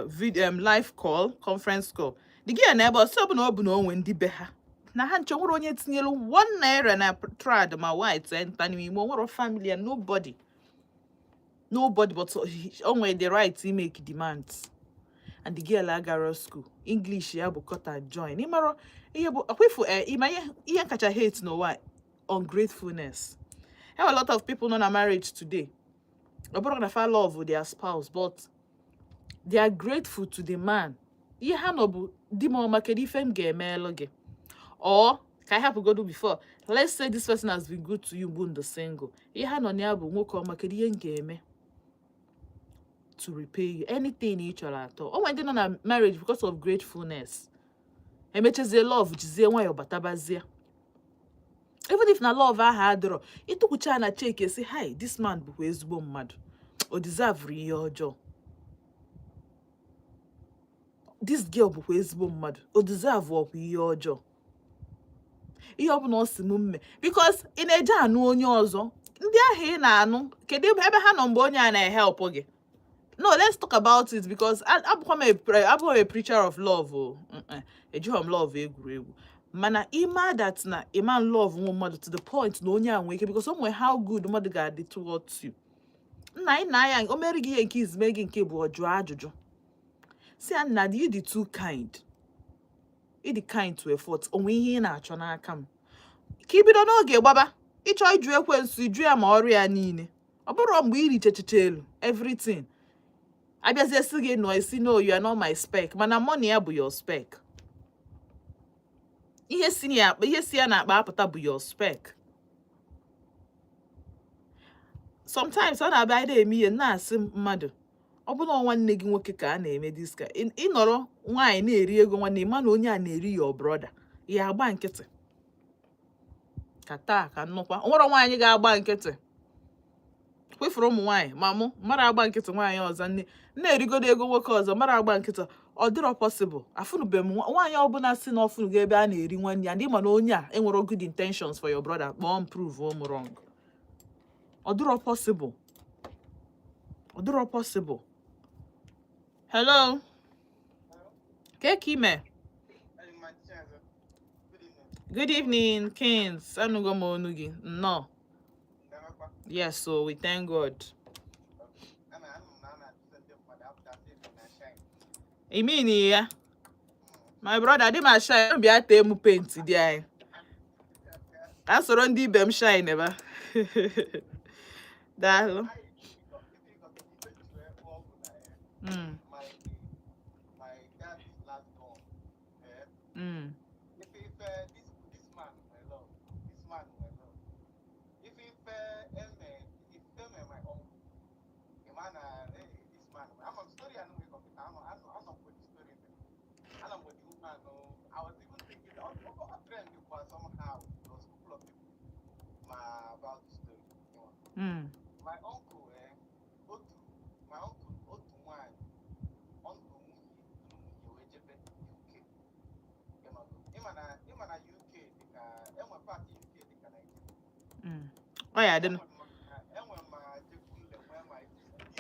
video, live call, conference call. The girl nọ ebe ọ sị ọ bụ na ọ bụ na o nwe ndị be ha na ha nche nwere onye tinyere 1 naira na trad ma white nta n'ime o nwere family and nobody, nobody, but o nwere the right to make demands. And the girl agara school, English ya bụ cut and join. Ịmara ihe bụ akwefu ịma ihe kacha hate n'ụwa, ungratefulness. Have a lot of people nọ na marriage today, ọ bụrụ na fa love their spouse, but they are grateful to the man. Ihe ha nọ bụ, di m ọma, kedu ife m ga-emelụ gị? Or ka anyị hapụgodu before, let's say this person has been good to you mgbe ndụ single. Ihe ha nọ na ya bụ, nwoke ọma, kedu ihe m ga-eme to repay you? Anything ị chọrọ atọ. O nwere ndị nọ na marriage because of gratefulness. Emechazie, love jizie nwayọọ batabazie. Even if na love ahụ adịrọ, ịtụkwucha na cheke si, hi, this man bụkwa ezigbo mmadụ, o deserve ihe ọjọọ. This girl bụkwa ezigbo mmadụ, o deserve ọkwa ihe ọjọọ. Ihe ọbụla ọ si m mme, because ị na-eje anụ onye ọzọ, ndị ahụ ị na-anụ, kedu ebe ha nọ mgbe onye a na-ehelp gị? No, let's talk about it, because abụkwa m abụghị a preacher of love o. Ejighọ m love egwuregwu, mana ịma that na ịma love nwe mmadụ to the point na onye a nwee ike, because o nwere how good mmadụ ga-adị towards you. Nna ị na ya o mere gị ihe nke izime gị nke bụ ọ jụọ ajụjụ si ya, nna, you dị too kind, ị dị kind to a fault. O nwee ihe ị na-achọ n'aka m ka i bido n'oge gbaba ịchọ ịjụ ekwensu, ịjụ ya ma ọrụ ya niile. Ọ bụrụ mgbe iri chechiche elu everything abịazie sị gị nọ esi, no, you are not my spec, mana money ya bụ your spec. Ihe si na ya akpa, ihe si ya n'akpa apụta bụ your spec. Sometimes ọ na-abịa anyị na-eme ihe na-asị mmadụ, ọ bụrụ na nwanne gị nwoke ka a na-eme this ka ịnọrọ nwaanyị na-eri ego nwanne, ịma na onye a na-eri your brother, ya agba nkịtị ka taa ka nnukwa. O nwere nwaanyị ga-agba nkịtị. Kwefuru ụmụ nwaanyị ma mụ mara agba nkịtị, nwaanyị ọzọ nne na-erigodo ego nwoke ọzọ mara agba nkịtị. Ọ dịrọ possible. Afụnube m nwaanyị ọbụla si na ọfụnugo ebe a na-eri nwanne ya, ndị ma na onye a enwero good intentions for your brother. Kpọọ m, prove m wrong. Ọ dịrọ possible, ọ dịrọ possible. Hello, ke ka ime? Good evening, Kings. Anụgo m onu gị. Nnọọ. Yes, so we thank God. Ana anụ m na a na-achụso ndị mmadụ apụtasị ebe na shine. I mean ya, my brother, dị ma shine. Bịa tee m paint dị anyị ka soro ndị ibe m shine ba. Daalụ. My dad's last born, eh? If this man my love, this man my love. If eme if eme my uncle, the man, hey, this man, I'm a story I know we I'm I'm not with the story. I'm with the woman. No, I was even thinking, oh, oh, trend you somehow. There was a couple of people ma about the story. My uncle, eh, otu, my uncle, otu nwanyị, ọ nụrụ nwunye, nụrụ nwunye wee jebe UK. Ịma na UK dịka enwe part UK dịka Nigeria. Ọ ya dị. Enwe ma Jekunle, nwee ma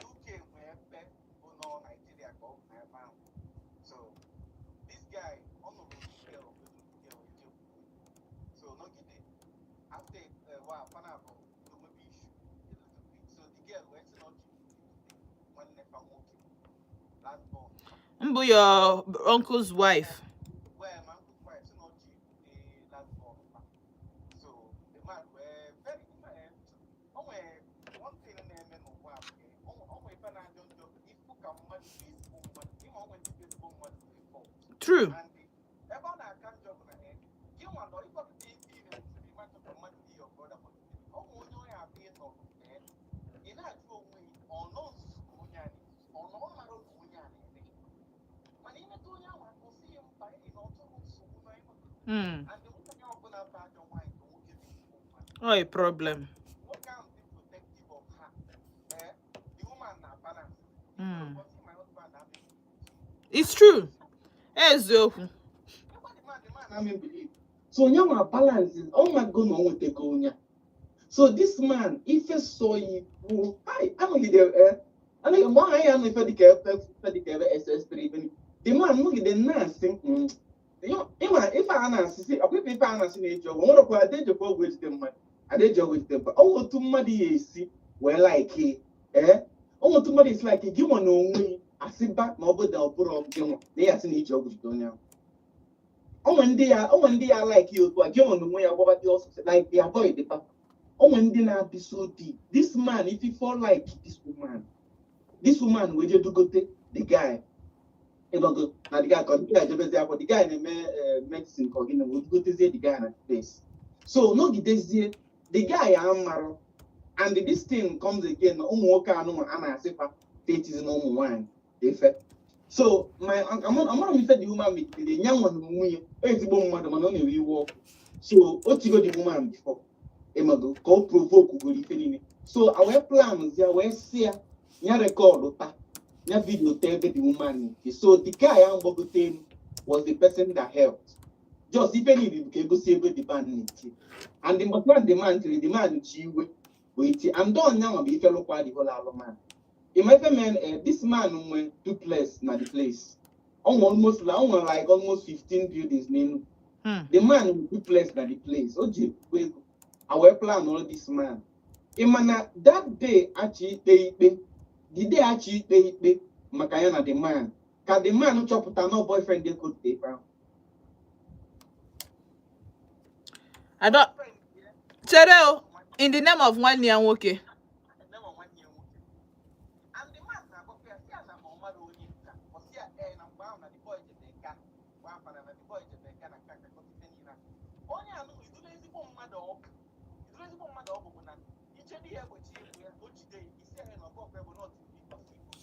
UK, nwee ebe bụ nọ Nigeria ka ọ bụ n'ebe ahụ. So this guy, ọ nụrụ this girl, the girl wee jekwuo. So nọgide after a while, fana bụ maybe issue a little bit. So the girl wee sị na ọ chọrọ nwanne fa nwoke, last born. Mbụ your uncle's wife? Well, my uncle's wife sị na ọ chọrọ the last born fa. So the man wee very o nwere one thing na-eme n'ụwa a bụ o nwere ife na-ajọ njọ ifu ka mmadụ bụ ezigbo mmadụ. Ịma o nwere ndị bụ ezigbo mmadụ to a fault. True. And ebe ọ na-aka njọ bụ na gị nwa nọ ịkpọpụta ife ị na-esiri ịma ka mmadụ be your brother, but ọ bụ onye ọ ya abịa ịnọ, ị na-ajụ onwe gị, ọ nọ nzuzu ka onye a na-ezuzu, ọ nọ ọ mara ka onye a na-eme, mana imetụ onye ahụ aka, o sighi mba ị na ọ chọrọ nsogbu na ịma. And nwaanyị ọbụla bụ ajọ nwaanyị ka nwoke bụ ezigbo mmadụ. Ọ a problem. Nwoke ahụ dị protective of her, the woman na balance. But see, my husband na It's true, eziokwu. I believe. So onye nwa balance ọ mago na o nwetago onye a. So this man ife so ikwu ai anọgide, anọgide mgbe ahụ anyị anọ ife dịka ife dịka ebe SS3 ife the man nọgide na-asị, ịma ife a na-asị sị ọkwa ife a na-asị na-eji ọgwụ nwerekwa ada ejikwa ọgwụ ejide mmadụ, ada eji ọgwụ ejide mmadụ. Ọ nwere otu mmadụ ya esi wee like, ọ nwere otu mmadụ esi like gị nwa na onwe gị asịba na ọ bụ da ọ bụrụ gị nwa na ya asị na iji ọgwụ jide onye ahụ. Onwe ndị ya like ya otu a, gị nwa na onwe ya gbaba dị ọsọ like the avoid the papa. Onwe ndị na-adị so deep. This man, if you fall like this woman, this woman wee je dugote the guy ịgọgo na the guy ka the guy jebezi akwụkwọ, the guy na-eme medicine ka ọ gịnị, wee dugotezie the guy na the place. So nọgidezie the guy amarụ, and this thing comes again na ụmụ nwoke anụnwa a na-asịkwa tetizi na ụmụ nwaanyị efe. So my amara m ife the woman megidere ya nwa na onwe ya ezigbo mmadụ, mana ọ na-ewe iwe ọkụ. So o tigo the woman before, ịmago ka o provoke goro ife niile. So a wee plan ya wee si ya ya record ta ya video ta ebe the woman nke. So the guy ahụ gbagote elu was the person that helped. Just ife niile bụ ka egosi ebe the man na-eti, and the mgbe the man tiri, the man ji iwe wee tie, and ọnya nwa bụ ife lụkwa the whole alụman. Ịma ife men, this man nwe duplex na the place. Ọ nwe almost ọ nwere like almost 15 buildings n'Enugu. The man nwe duplex na the place. O ji ekwu ego a wee plan all this man. Ịma na that day achọ ikpe ikpe, the day achọ ikpe ikpe maka ya na the man, ka the man chọpụta na boyfriend dey go ebe ahụ. I don't chere o, in the name of nwanne ya nwoke. And the man na-agwakwa ya sị ya na ma ọ mara onye nka, ọ sị ya ee na mgbe ahụ na the boy jebe ga gwa afara na the boy jebe ga na nke a ka ife niile a. Onye anụ iduru ezigbo mmadụ ọgụ, iduru ezigbo mmadụ ọgụ bụ na ichedo ya egbochi egwu ya o jide ya isi ya na ọgụ ọgụ bụ not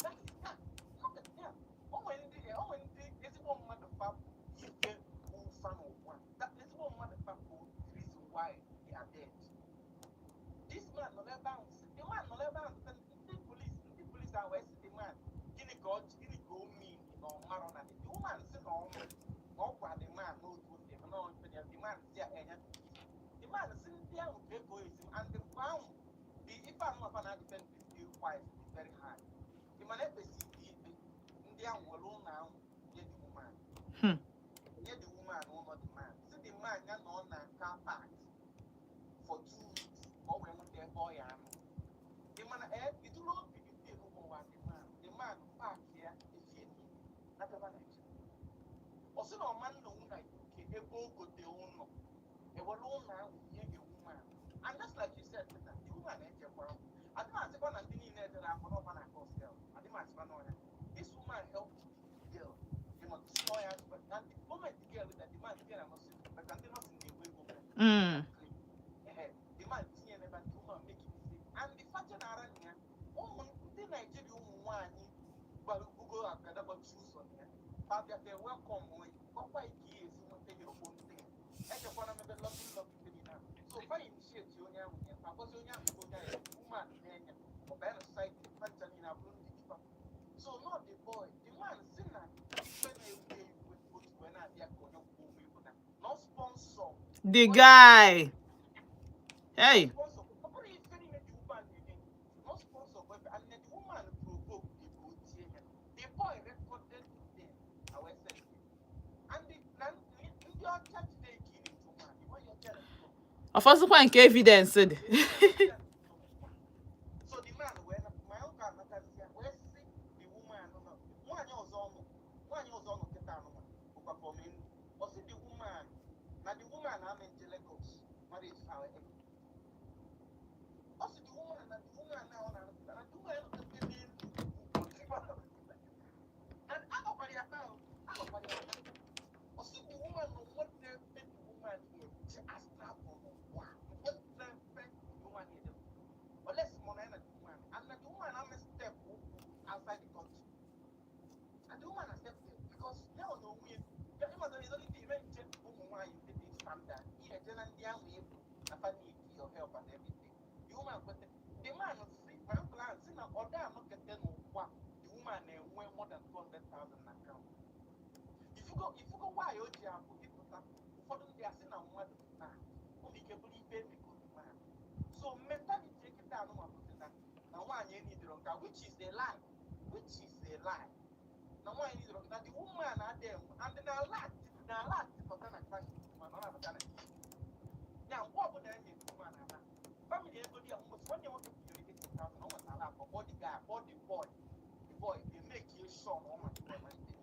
that is that. Look at that. O nwere ndị ezigbo mmadụ fa ife bụ fa n'ụwa. That ezigbo mmadụ fa bụ the reason why they are dead. This man man nọ n'ebe ahụ, the man nọ n'ebe ahụ sị ndị police ahụ wee sị the man, gịnị ka ọ, gịnị ka o mean na ọ marọ na the woman sị na ọ ma na ọ gwa the man n'otu o si eme na ọ ife ya. The man si ya enye, the man sị ndị ahụ ka ego esi, and mgbe ahụ the ife anụ afa na defend the wife is very high. The man ekpesi ikpe, ndị ahụ were ụlọ ahụ nye the woman, nye the woman ụlọ. The man si the man ya nọ na car park for 2 weeks ka ọ wee nweta ebe ọ ya anọ. The man iduru obi the thing ụwa the man park ya efie nataba Nigeria. Ọ sị na ọma nnọnwụ na UK ebe o gote ụlọ, ewere ụlọ ahụ nye the woman. And just like you said, Peter, the woman echekwa. Adị m asịkwa na ndị niile edere akwa n'ọfa na akọ sel, adị m asịkwa n'ọnya. This woman helped the girl, si na ọya, and the moment the girl that the man tinye na nursing, maka ndị nursing na-enwe ego. Ehe, the man tinye n'ebe a, the woman make it mistake and the fact na ara ya, ụmụ ndị Naijiria, ụmụ nwaanyị gbara ugo akada gbachi ụzọ na ya, fa bịa welcome onwe gwakwa ike ihe esi nweta your own thing. Echekwana mebe loving loving thing na so fa initiate onye ahụ nye fa gosi onye ahụ, onye ahụ woman na-enye ọ banye na society fancha niile abụrụ ndị dipa. So not the boy, the man si na ife na-ewu ewu otu wee na-abịa ka onye kwuo ụgwọ ibu na no sponsor. The guy, hey. Sponsor ọ bụrụ ife niile the woman na-enye, no sponsor bụ ebe, and then the woman provoke the ka o tie ya. The boy recorded it then I wee send it, and the na ndị ọcha jide ka ị na-etu nwaanyị nwaanyị ọcha na Ọfọzụkwa nke evidence dị. So the man wee my uncle anatazi ya wee sị the woman nọ, nwaanyị ọzọ ọnụ, nwaanyị ọzọ ọnụ kịta anụnwa bụkwa from Enugu. Ọ sị the woman na the woman ama nje Lagos marriage ahụ. Ọ sị the woman na the woman na ọ na-anọpụta na the woman nọkọta n'elu, and agwakwara ya ahụ, agwakwara ya. Ọ sị the woman na nwanne ebe the woman na-eje astrapụ n'ụwa, nwanne ebe the woman na-eje, unless mo na the woman, and na the woman ama step ụkwụ outside the country, and the woman accepted because ya ọ na onwe ya ịmata na ịzọlite ime nche ụmụ nwaanyị ndị dị standard ihe eje na ndị ahụ ebu na fa need your help and everything. The woman kwete. The man si, my uncle ahụ si na ọ da anọkete n'ụwa, the woman na-enwe more than 200,000 na account. Ifugo nwaanyị o ji abụ ịpụta, ụfọdụ ndị asị na mmadụ na ụmụ ike bụrụ ife emego the man. So mentality kịta anụmanụ bụzi na nwaanyị enidoro nka, which is a lie, which is a lie, na nwaanyị enidoro na the woman adịghị enwe and na ala na ala pụta na family, mana ọ na-apụta na ya mgbe ọbụla e nyere woman ala family ego dị ya mgbe nwanne nwoke tinyere 80,000, ọ nwetara akọ, kpọọ the guy, kpọọ the boy, the boy dey make you sure na ọ ma the boy malite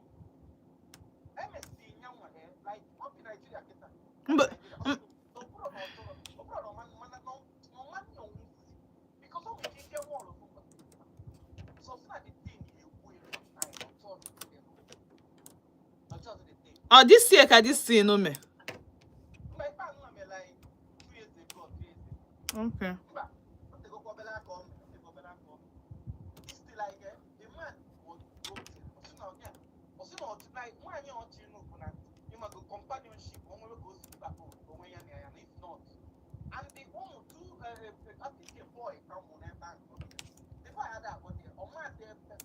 emesi nyanwa like ọ bi Nigeria kịta. Mba. Ọ bụrụ na ọ chọrọ, ọ bụrụ na ọ mana na ọma nna onwe isi because ọ nwere ike wọlụ. So si na the thing na-ekwu elu time ọ chọọ the thing, ọ chọọ the thing. Ọ this year ka this thing me? Mba, ife anụ na mere like 2 years ago or 3 years ago. Mba, o tegokwa obere aka ọ mere, o tego obere aka ọ mere. It's still like the man was broken. Ọ sị na ọ ya, ọ sị na ọ like nwaanyị ọchị nụ bụ na ịmago companionship, o nwere ka o si gbapụ onwe ya na ya na if not and the ụmụ two, I think a boy ka mụ n'ebe ahụ. The boy ada akpọ dị ọma dị ebe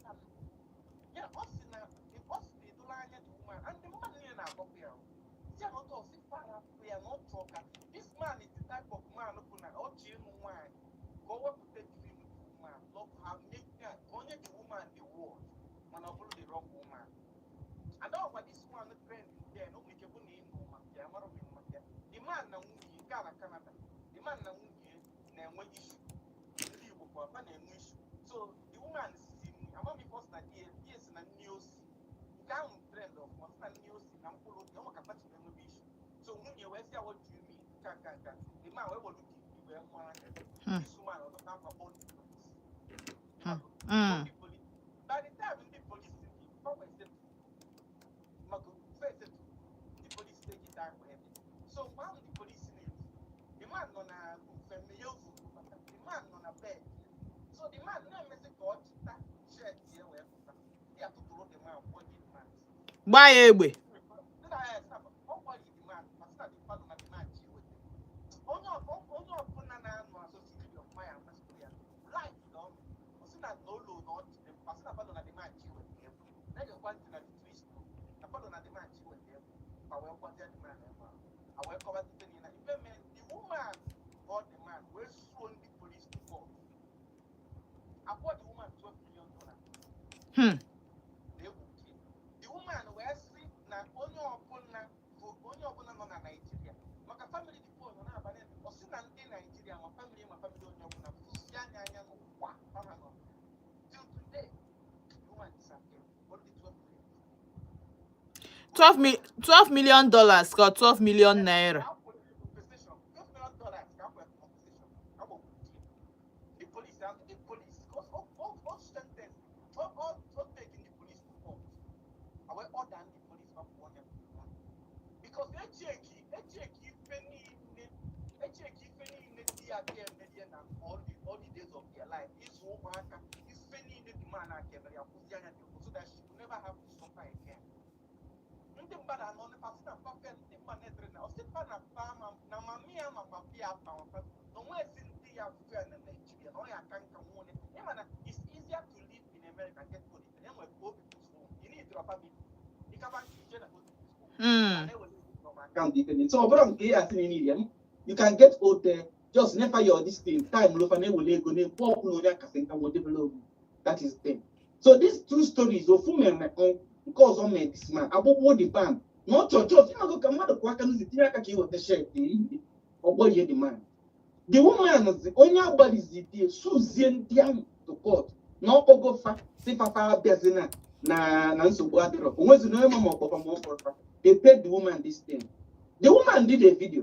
ya. Ọ sị na edola anya the woman and the mmadụ niile na-akpọkwa ya si ya na ọtọ ọsị fara ya na ọ chọọ ka this man is the type of man bụ na ọ chị ịnụ nwaanyị ka o wepụta dream the woman, love her, make her ka onye the woman the world, mana ọ bụrụ the wrong woman. And ọkwa this one trend then o nwere ike bụ na ịnụ maka ya mara m maka ya. The man na nwunye nke a na Canada, the man na nwunye na-enwe issue, ndị Igbo kwa fa na-enwe issue. So the woman si amam ife ọ sị na di ya si na nne o si nke ahụ trend ọfụma, sị na nne o si na mkpụrụ obi ọ maka pati na-enwebe issue. So nwunye wee sị ya, "What do you mean?" Nka the man wee were di wee nwa anya. This woman ọzọ akwa kpọọ the police. Ndị police, by the time ndị police dị fa wee settle maka fe settle, ndị police take it down ebe. So mgbe ahụ ndị police na-eru, the man nọ na mfe mmeghe ụzọ bata, the man nọ na bed. So the man na-emezi ka ọ chịta shirt ya wee pụta, ndị atụtụrụ the man, kwọ the man. Gbaa ya egbe. Sị na ya sị na ọ gwara the man ma sị na the father na the man ji weta onye ọbụla na-anụ asụsụ Igbo ọfụma ya ama. Fa wee gwazie the man ebe ahụ. A wee kọwazie ife niile. Ife mee, the woman bought the man wee suo ndị police to court. Akwụọ the woman $12 million. Na-egwu. The woman wee sị na onye ọbụla nọ na Naịjirịa, maka family the phone nọ na-abalị, ọ sị na ndị Naịjirịa ma family onye ọbụla fụsi anya anya n'ụwa fama nọ. Till today, the woman disappeared. Only 12 million. $12 million ka 12 million naira? Compensation, $12 million ka akwụrụ compensation. Agbagbu the police and the police all sentence all taking the police to court. I will order the police up one, because echeki ife niile di ya dị emerie na all the days of their life, ịzụ ụmụaka, ife niile the man aka emere ya, kwụsị anya dị, so that she will never have to suffer again. Ndị mmadụ anọ pasị na mpa, ndị mmadụ na-etere na ọsị mpa na mpa ma na mami ya ma papi ya pa ma na onwezi ndị ya fe na Nigeria na ọ ya aka nka nwụne. Ịma na it's easier to live in America, get police enwere old people's home. You need your family ịkaba nke ije na old people's home. Account ife niile. So ọ bụrụ nke ya asị na niile you can get old there, just never your this thing time lofa na-ewele ego na-ekwu ọkwụ na onye akasị nka wo develop. That is the thing. So these two stories, ofu mere nke ọzọ mee this man agbụgbọ the ban na ọ chọọ chọọ ịmago ka mmadụ kwụ aka n'ụzọ tinye aka ka iweta shirt ọgbọ ihe the man, the woman zi onye agbalizi die suzie ndị ahụ to court na ọkpọgo fa si fafa abịazina na nsogbu adịrọ onwezi na onye ma ọkpọfa ma ọ kpọrọ. They paid the woman this thing. The woman did a video,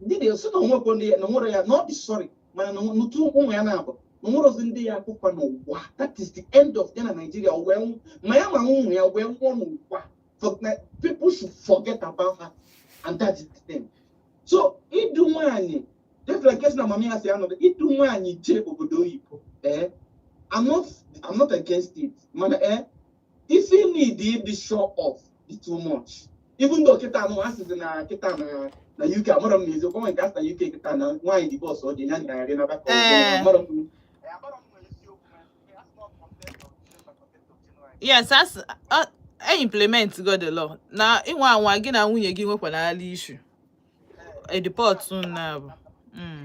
did a sị na onwekwo ndị na onwere ya na ọ dị sorry, mana na n'otu ụmụ ya na-abụ na onwerozi ndị ya akwụkwa n'ụwa. That is the end of ya na Nigeria. Wee ma ya ma ụmụ ya wee nwụọ n'ụwa. People should forget about her, and that is the thing. So idu nwaanyị, just like esi na mama ya si anọdụ idu nwaanyị jee obodo oyibo, I'm not against it, mana if you need ịdị sure of dị too much, even though kịta anụ asịsị na kịta na UK, amara m n'eziokwu onwe nke asị na UK kịta na nwaanyị divorce ọ dị ya nyagharị na baka. Amara m. Yes, as e implement go the law na ịnwa anwa gị na nwunye gị nwekwanala issue, e deport na bụ. Because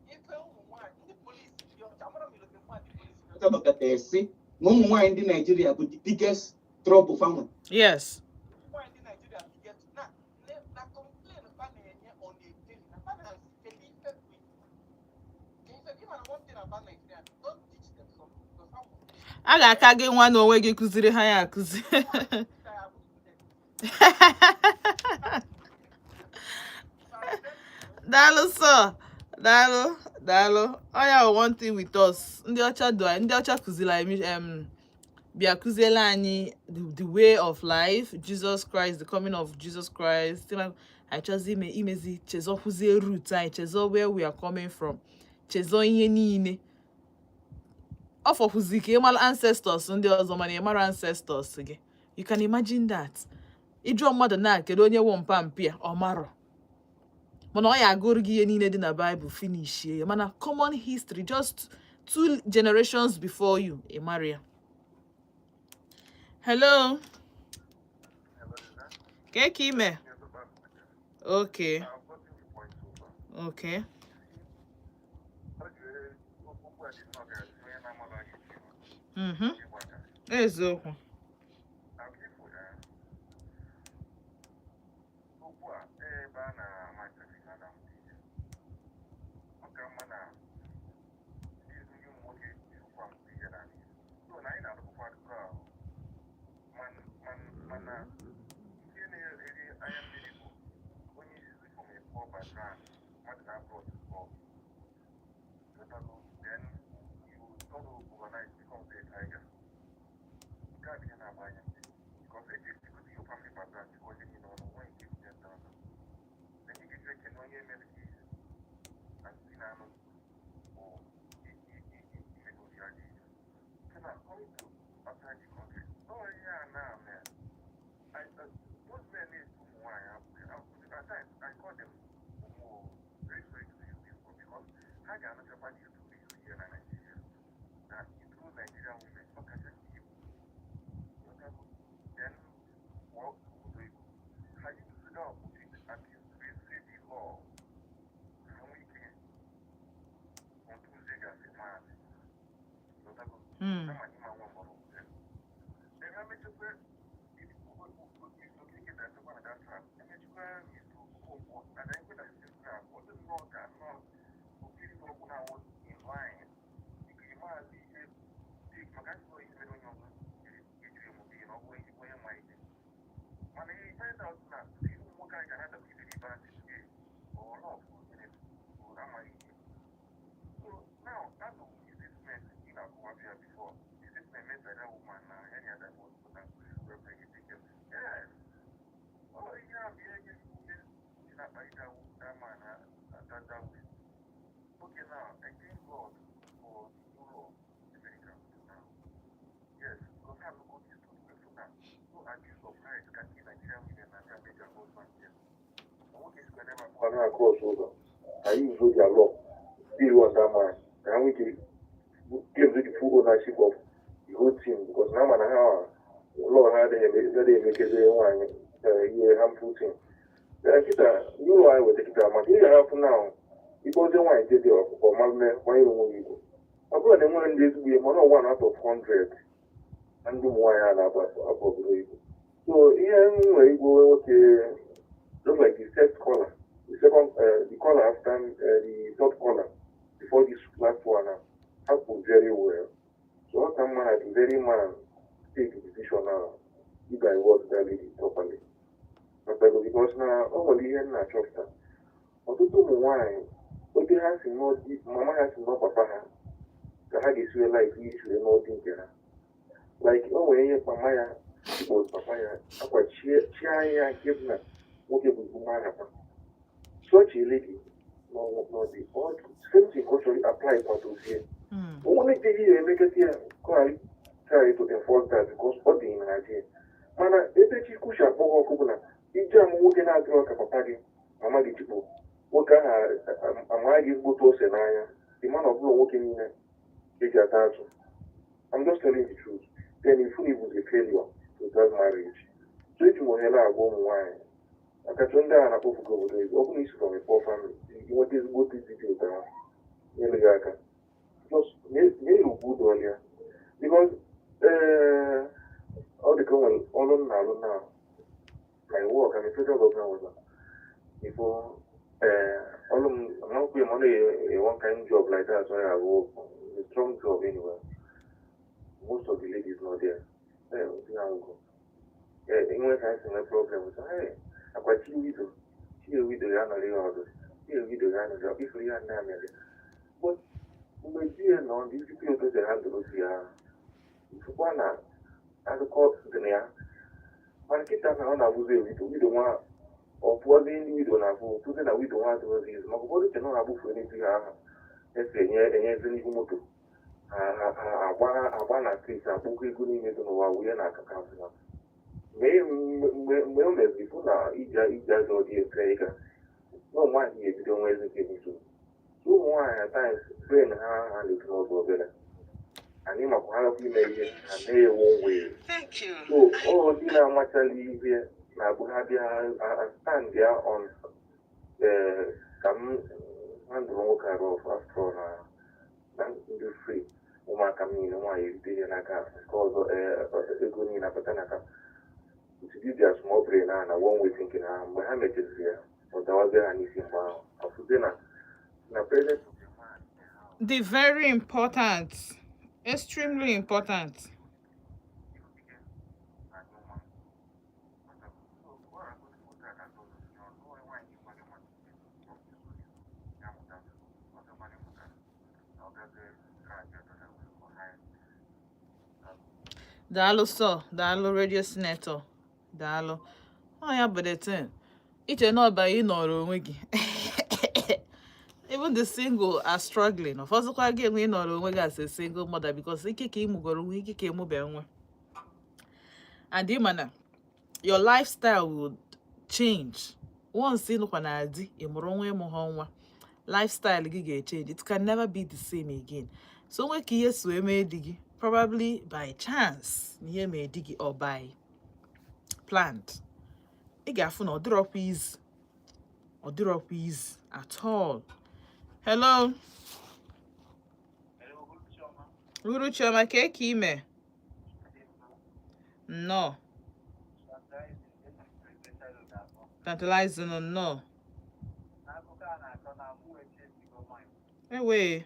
ife ụmụ nwaanyị ndị polisi dị ọcha, amara m ilote nwaanyị polisi. Chọpụtara esi na ụmụ nwaanyị ndị Naijiria bụ the biggest trouble fanwe. Nwaanyị ndị Naijiria biggest na complain fa na-enye on a daily na fa na-asị, kedu ife bụ ife gị? Mana one thing about Nigeria, don't teach them something, because ha nwere A ga-aka gị nwa na onwe gị kụziri ha ya akụzi. ya bụ student. Daalụ sọ, daalụ, daalụ. Ọ ya bụ one thing with us. Ndị ọcha do ndị ọcha kụziri anyị, bịa kụziele anyị the way of life, Jesus Christ, the coming of Jesus Christ. Anyị chọzi ime imezi chezọkwuzie root anyị, chezọ where we are coming from, chezọ ihe niile. Ọ fọkwụzi ka ị mara ancestors ndị ọzọ, mana ị mara ancestors gị. You can imagine that ịjụọ mmadụ na kedu onye wụ mpa mpi a, ọ marọ, mana ọ ya agụrụ gị ihe niile dị na Bible finishie ya, mana common history, just two generations before you, ị mara ya. Hello, ka ka ime? Okay. Eziokwu. Okwu a ebe a na-ama ọ ka mma na ndị ụmụ nwoke chịkwa mpụ ihe na so na anyị na-arụkwa akụkọ ahụ, mana ihe na-eri anya mmiri bụ onye isi from a poor background, mmadụ na abroad for, then you turn overnight become a tiger. Nke a bụ ihe na-agba anya mmiri, because eji ejigote your family background jikọ ihe niile ọnụ nwee nke 10,000, then ị ga-eji ekene onye mere gị na ndị na-anụ bụ imegodi ya gị. So now coming to outside the country, oh yeah, now man, I those men need ụmụ nwaanyị apụ. At times I call them ụmụ, very sorry to use this word, because ha ga-anụchakwa these stories here na Nigeria na through Nigerian women, ọkacha ndị Igbo. Then Ọ na-across ụzọ anyị use their law deal on that man ka ha nwee ike give the full ownership of the whole thing, because na ama na ha law ha adịghị emekeze nwaanyị ihe harmful thing. Kịta ụlọ anyị weta kịta maka ị ga-ahapụ na ikpe nwaanyị dị dị ọkụkọ ma kwanyere onwe ya ugwu. Ọ bụrụ na enwere ndị ezigbo ihe, mana 1 out of 100 na ndị ụmụ nwaanyị a na-abụ abụ obodo oyibo. So ihe m nwere igwe nwoke, just like the first caller, the second, the caller after the third caller before this last one now, happened very well. So how can man, the very man, take the decision now if I work that lady properly? But because now, ọ nwere ihe m na-achọpụta. Ọtụtụ ụmụ nwaanyị, otu ha si n'ọdị mama ha si nọ papa ha, ka ha ga-esi wee like isi wee n'ọdị nke ha. Like o nwere ihe mama ya kpọrọ papa ya akwa chie ya nke bụ na nwoke bụ mmadụ akwa. Such a lady, no, the all same thing culturally apply kwadozie. Only thing ihe emekata ya ka try to enforce that because ọ dị na mana ebe Chukwu si akpọ gị ọkụ bụ na ije amụ nwoke na-adịrọ ka papa gị mama gị chukwu nwoke ahụ amaghị gị ezigbote ose n'anya the man. Ọ bụla nwoke niile eji ata atụ. I'm just telling the truth. Then if it was a failure to that marriage, so eji m ohere agwa ụmụ nwaanyị ọkacha ndị a na-akpọfugo obodo ego, ọ bụrụ na isi from a poor family, nweta ezigbote di dị ụtara nyere gị aka, just nye ya ugwu dọọlịa, because ee, ọ dị ka o nwere ọrụ m na-arụ now. My work, I'm a federal government worker before. Ọrụ m amakwu m, ọ na one kind job like that, so I work a strong job anyway. Most of the ladies not there. Ee, ahụ ee enwe ka anyị si nwee problem, so hey, akwa chi widow, chi widow ya nọrọ ya ọdụ, chi widow ya nọrọ ya ifuru ya nne mere. But mgbe di ya nọ ndị ezigbo otu si handle di ya, ifukwa na akụkọ dị na ya. Mana kịta na ọ na-abụzi widow widow nwa ọ pụọzi, ndị widow na-abụ pụzi na widow nwa adịghịzi izu maka ụfọdụ che na ọ na-abụfu n'ezi ha ahụ esi enye enyezi n'ihu moto ha agba agba na street, akpụkọ ego niile dị n'ụwa wunye na akaka ha. Mgbe o meziri fụ na ije ije ajọ dị efe ịga na ụmụ nwaanyị ga-ebido nwa ezi nke n'izu. Ụmụ nwaanyị at times brain ha ha na-etu n'ọdụ obere anyị makwa ha gakwa ime ihe ha na-ewu wee. So ọ ndị na-amachala ihe na-abụ ha bịa stand ya on ka m handle nwoke arụ of after all na ndị free ụmụaka m niile nwaanyị erite ihe n'aka nke ọzọ, ego niile apụta n'aka to their small brain ha na one way thinking ha. Mgbe ha mechaziri ya, ọ dawazie ha n'isi. Mgbe ahụ afụzie na presence of the man. The very important, extremely important. Daalụ sọ, daalụ, radio senator, daalụ. Ọ ya bụ the thing, iche na ọba ị nọrọ onwe gị. Even the single are struggling. Ọfọzụkwa gị enwe ị nọrọ onwe gị as a single mother, because ike ka ị mụgoro nwa, ike ka ịmụbe nwa, and ị ma na your lifestyle will change once ị nụkwa na di, ị mụrụ nwa, ịmụ ha nwa, lifestyle gị ga-echange. It can never be the same again. So nwe ka ihe so eme di gị, probably by chance na ihe mee di gị or by planned, ị ga-afụ na ọ dịrọkwa easy, ọ dịrọkwa easy at all. Hello. Uhuruchi ọma. Ka eke ime? Nnọọ. Tantalizing, nnọọ. Ewee.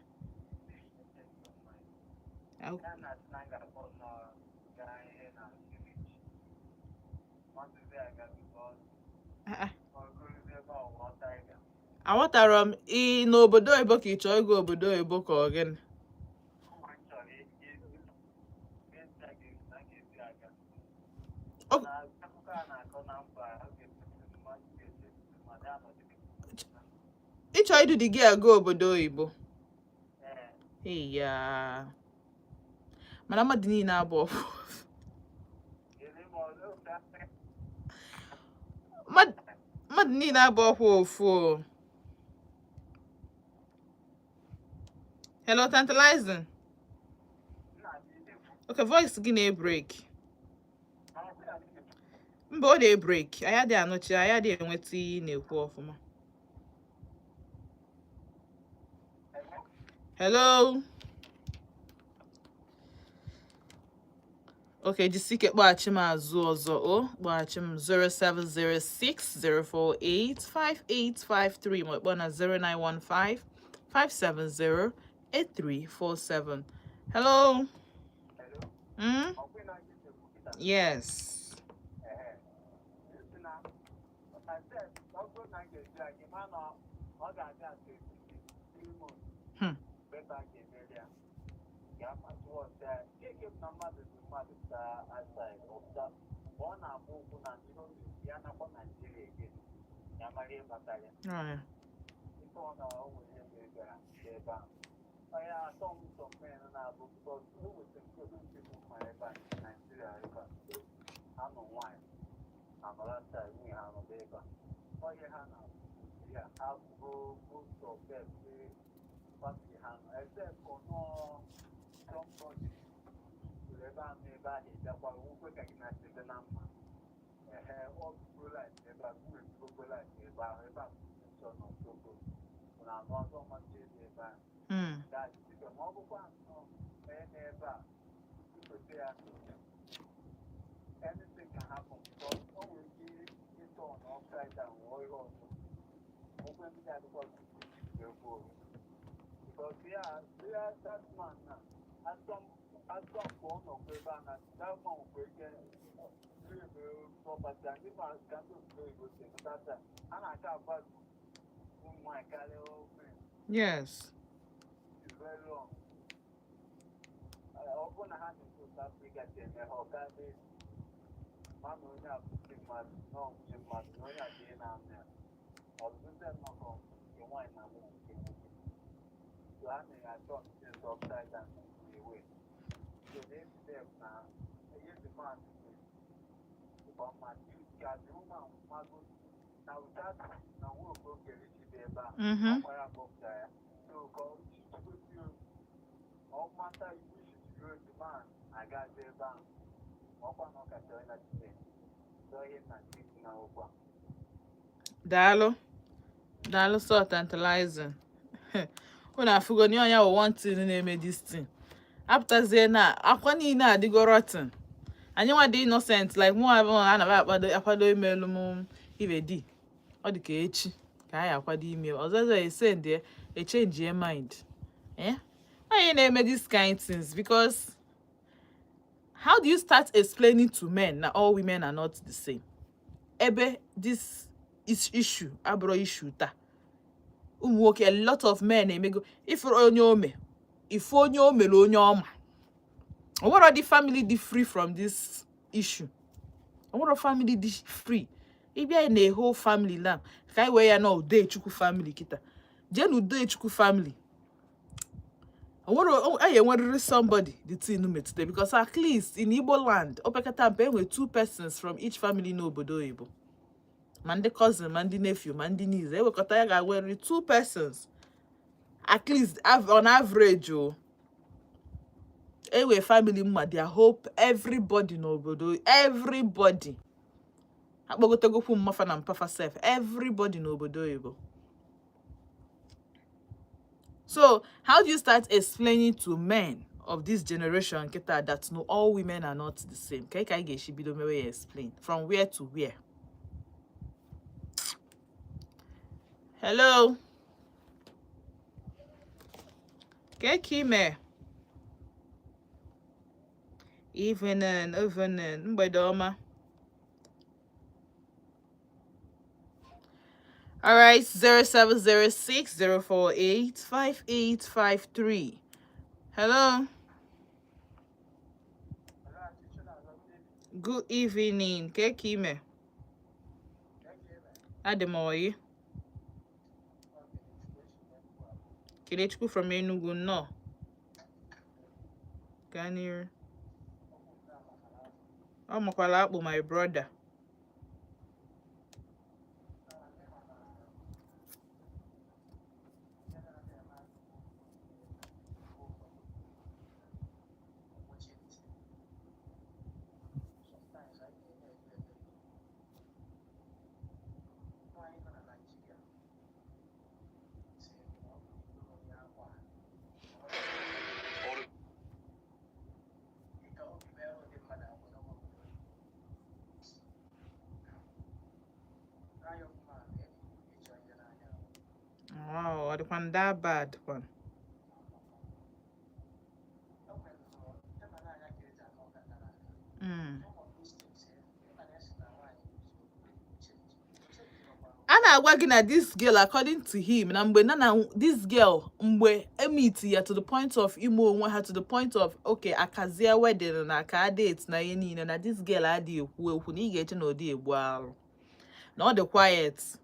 Ah, ah. Aghọtara m. Ị n'obodo oyibo ka ị chọọ ịga obodo oyibo ka ọ gịnị? Ị chọọ idu di gị aga obodo oyibo? Eya, mana mmadụ niile abụ ọfụ. Mmadụ niile abụ ọkwa ofu o. Hello, tantalizing. Okay, voice gị na-ebreak. Mba, ọ na-ebreak. Anyị adịghị anụchi, anyị adịghị enweta ihe ị na-ekwu ọfụma. Hello. Okay, jisi ike kpọghachi m azụ ọzọ o. Kpọghachi m 07060485853 ma kpọọ na 09155708347. Hello. Yes. All right. Yes. Daalụ. Daalụ so, tantalizing. Unu afụgo na ọnya wụ one thing na-eme this thing. Apụtazie na akwa niile adịgo rotten. Anyị nwa dị innocent like mụ abụọ ana m akwado imelu m ibe di. Ọ dị ka echi ka anyị akwado ime ọzọ ọzọ esend echange mind. Eh? Anyị na-eme this kind things because how do you start explaining to men na all women are not the same? Ebe this is issue abụrụ issue taa. Ụmụ nwoke, a lot of men emego ifuru onye ome ifu onye o mere onye ọma. O nwere the family dị free from this issue. O nwere family dị free. Ịbịa na a whole family now, ka anyị wee ya na Udechukwu family kịta. Jee na Udechukwu family. O nwere anyị enwerịrị somebody the thing metụta because at least in Igbo land, opekata mpe enwe two persons from each family n'obodo oyibo. Ma ndị cousin, ma ndị nephew, ma ndị niece, ewekọta ya ga-enwerịrị two persons at least on average o. Enwe family mma their hope everybody n'obodo, everybody akpọgotegokwu mmafa na mpafa sef, everybody n'obodo oyibo. So how do you start explaining to men of this generation kịta that no, all women are not the same? Ka anyị ga-esi bido mewe ya explain from where to where? Hello, ka ime? Evening, evening, mgbede ọma. All right, 0706 048 5853. Hello. Good evening. Ka ime? Adị m oyi. Kelechukwu from Enugu, nnọọ. Gaa n'iru. Ọ makwala akpụ, my brother. Wow, ọ dịkwa that bad kwan. A na-agwa gị na this girl, according to him, na mgbe na this girl, mgbe e-meet ya to the point of ime onwe ha, to the point of okay, akazie wedding na aka date na ihe niile, na this girl adịghị ekwu ekwu, na ị ga-eche na ọ dị egbu arụ, na ọ dị quiet.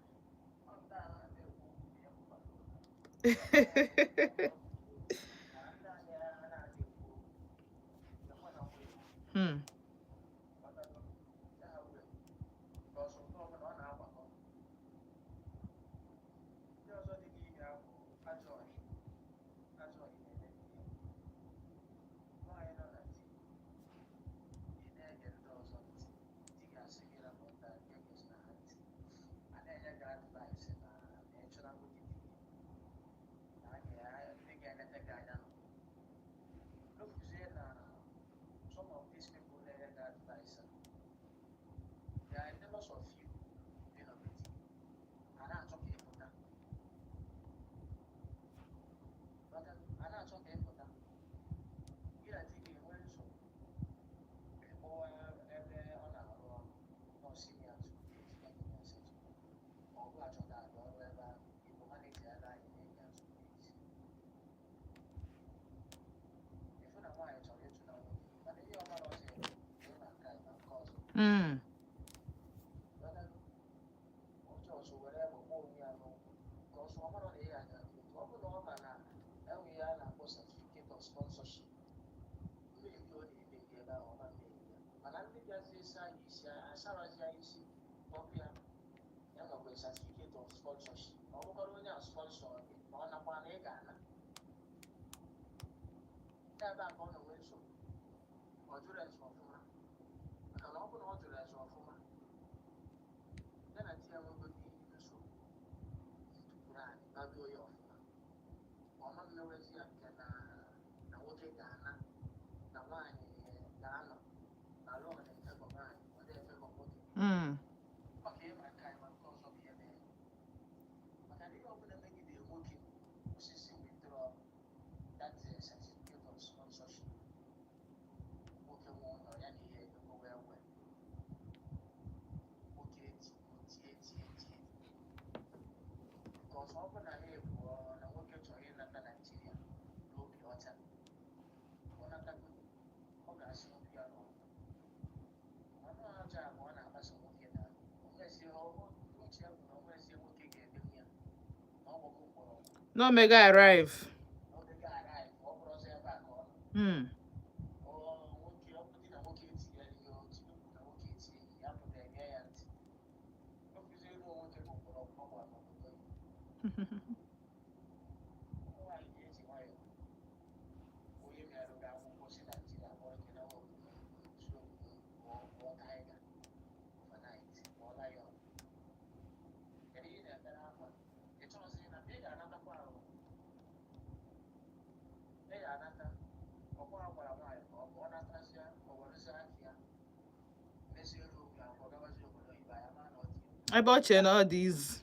No mega arrive. Ebe ọ chere na ọ dị izu.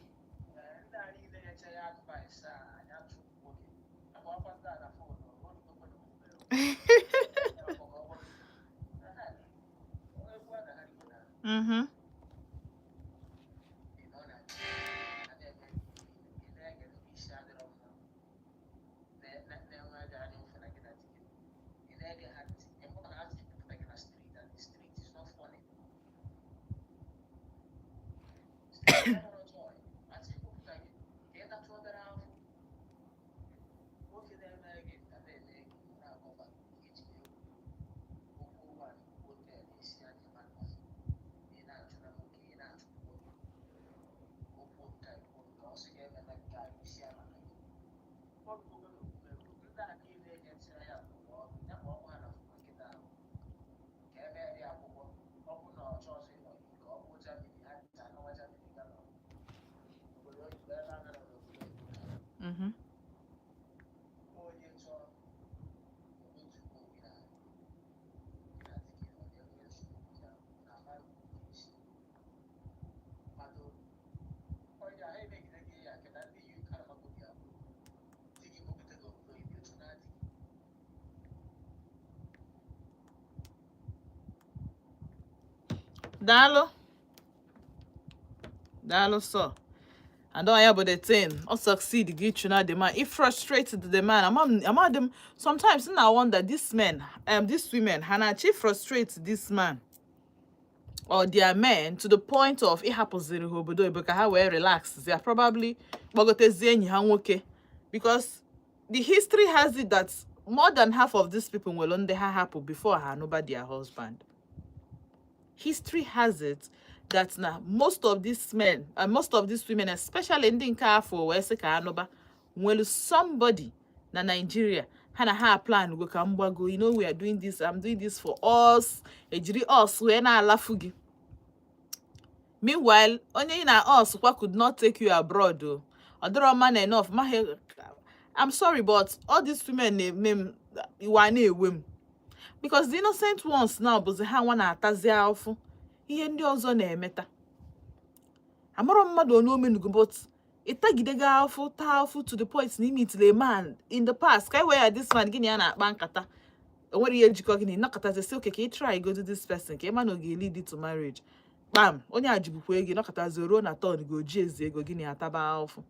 Ndị a niile na-eche ya advice a anya chụpụ nwoke akwa ndị a na phone o rugokwa n'omume egwu a na-arịgo na ị nọ na a na-eme ị na-ege isi adịrọ mma na-enwe gị anya ụfụ na gị na di gị ị na-ege ha ntị ịmụ na ha pụta gị na street, and the street is not funny. Street enwero joy asị ịkpụpụta gị ka ị tatụ obere afọ nwoke na-eme gị nta na-eme gị na-akọba ka iji egwu okwu one hotel isi adị mma. Ị na-achụ na nwoke, ị na-achụ nwoke okwu nka ikwu nke ọ sị ga-eme na nke a isi amaka gị. Ọ bụ obere omume ndị a niile nyetara ya ndụmọdụ ya ma ọ bụ ha na nkịta ahụ ka e mere ya akwụkwọ. Ọ bụ na ọ chọọzị ịnọ ka ọ bụ Germany ha ncha anọwa Germany ga nọ obodo oyibo ebe a nọ n'obodo oyibo. Onye chọọ otu obi na na di gị ọ ga-enwe nsogbu ya na mmadụ isi mmadụ onye ahụ emegide gị ya keta ndị yi karamago gị abụ di gị kpọpụta gị obodo oyibo ịchụ na di gị. Daalụ, daalụ. So and all ya bụ the thing ọ succeed gị chụna the man, it frustrated the man. Amadị m, sometimes na wonder this men, these women, ha na-achị frustrate this man or their men to the point of ịhapụziri ha obodo oyibo ka ha wee relax ya, probably kpọgotezie enyi ha nwoke, because the history has it that more than half of these people nwere ndị ha hapụ before ha anụba their husband. History has it that na most of these men and most of these women, especially ndị nke afọ wee sị ka anụba, nwere somebody na Nigeria ha na ha plan go ka mgbago. You know, we are doing this, I'm doing this for us. Ejiri us wee na-alafu gị. Meanwhile, onye ị na us kwa could not take you abroad o. Ọ dịrọ man enough ma. I'm sorry, but all these women na-eme m iwe a na-ewe m, because the innocent ones now bụzi ha nwa na-atazi afụ ihe ndị ọzọ na-emeta. Amarọ mmadụ onye omenugo, but ịtagidego afụ, taa afụ to the point na imitile a man in the past ka wee ya this man gị na ya na-akpa nkata, enwere ihe njikọ gị na ịnọkọtazi sị okay, ka ị try go to this person ka ị ma na ọ ga-lead to marriage. Kpam, onye a jibukwa ego ịnọkọtazi ruo na turn gị oji ezi ego gị na ya taba afụ.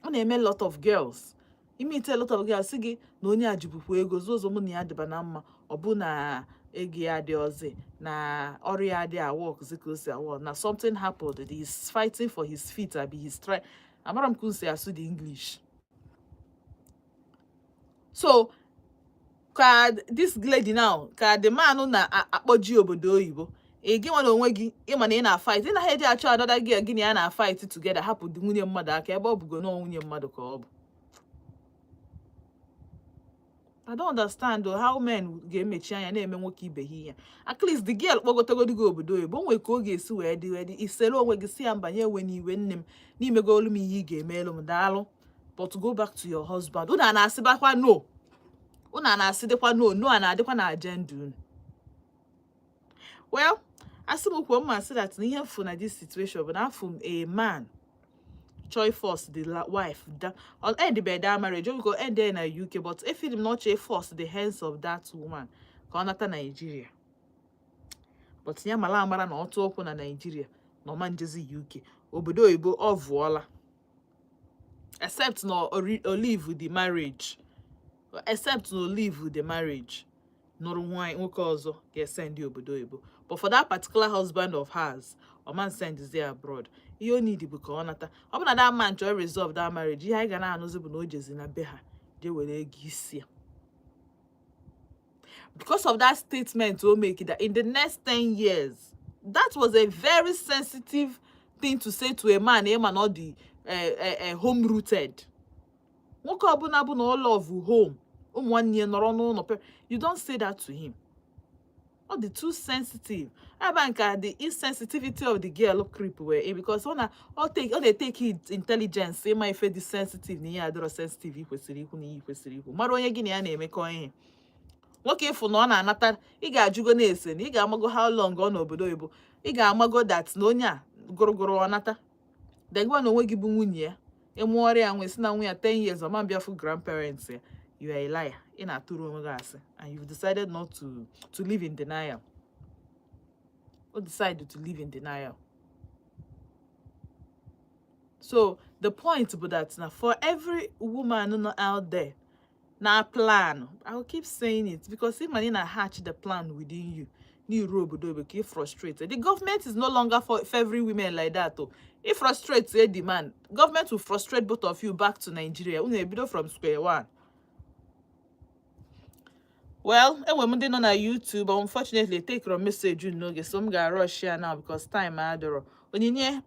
Ọ na-eme lot of girls imite a lot of girls sị gị na onye a jibukwa ego zuo ụzọ mụ na ya dịba na mma, ọ bụ na ego ya dị ọzọ na ọrụ ya adị awọk ka o si awọk na something happened that he's fighting for his feet abi he's try. Amara m ka unu si asụ the English. So ka this lady now, ka the man na-akpọji obodo oyibo, ị gị nwa na onwe gị ịma na ị na-fight, ị naghị eji achọ another girl gị na ya na-fight together. Hapụ di nwunye mmadụ aka ebe ọ bụgo na nwunye mmadụ ka ọ bụ. I don't understand though, how men ga-emechi anya na-eme nwoke ibe ha ihe. At least the girl kpọgotegodi gị obodo oyibo, o nwere ka ọ ga-esi wee dị isere onwe gị si ya mba nye ewe n'iwe nne m n'imegolu m ihe ị ga-emelu m, daalụ, but go back to your husband. Unu a na-asịbakwa no, unu a na-asịdịkwa no, no a na-adịkwa na agenda unu. Well, asị m kwuo mma sị that na ihe mfu na this situation bụ na afụ m a man chọọ force the wife da on end be that marriage o go end there na UK, but if him not chọọ force the hands of that woman ka ọ nata Nigeria, but ya mara amara na ọtụ ụkwụ na Nigeria na ọma njezi UK obodo oyibo ọ vụọla, except na o leave the marriage, except na o leave the marriage nụrụ nwaanyị nwoke ọzọ ga-esend obodo oyibo. But for that particular husband of hers, ọ man send abroad, ihe o need bụ ka ọ nata. Ọ bụ na that man chọrọ resolve that marriage, ihe anyị ga na-anụzi bụ na o jezi na be ha jee were ego isi ya, because of that statement o make that in the next 10 years. That was a very sensitive thing to say to a man. Ịma na ọ dị home rooted, nwoke ọbụla bụ na ọ love home, ụmụ nwanne ya nọrọ n'ụlọ, you don't say that to him. Ọ dị too sensitive. Ebe nke the insensitivity of the girl creep wee in, because ọ na ọ take ọ na-etake intelligence ịma ife dị sensitive na ihe adịrọ sensitive ị kwesịrị ikwu na ihe ị kwesịrị ikwu. Mara onye gị na ya na-emekọ ihe. Nwoke ịfụ na ọ na-anata, ị ga-ajụgo na-ese na ị ga-amago how long ọ n'obodo oyibo, ị ga-amago that na onye a Gụrụgụrụ ọ nata then gwa na onwe gị bụ nwunye ya, ịmụọrọ ya nwe si na nwa ya 10 years ọma bịa fụ grandparents ya. You are a liar. Ị na-atụrụ onwe gị asị and you've decided not to live in denial. O decide to live in denial. So the point bụ that na for every woman nọ out there na plan, I will keep saying it because if money na hatch the plan within you n'iru obodo obodo ka ị frustrate. The government is no longer for favoring women like that o. If frustrate a demand, government will frustrate both of you back to Nigeria. Unu ebido from square one. Well, enwere m ndị nọ na YouTube. Unfortunately, take your message unu n'oge, so m ga-rush ya now because time adịrọ. Onyinye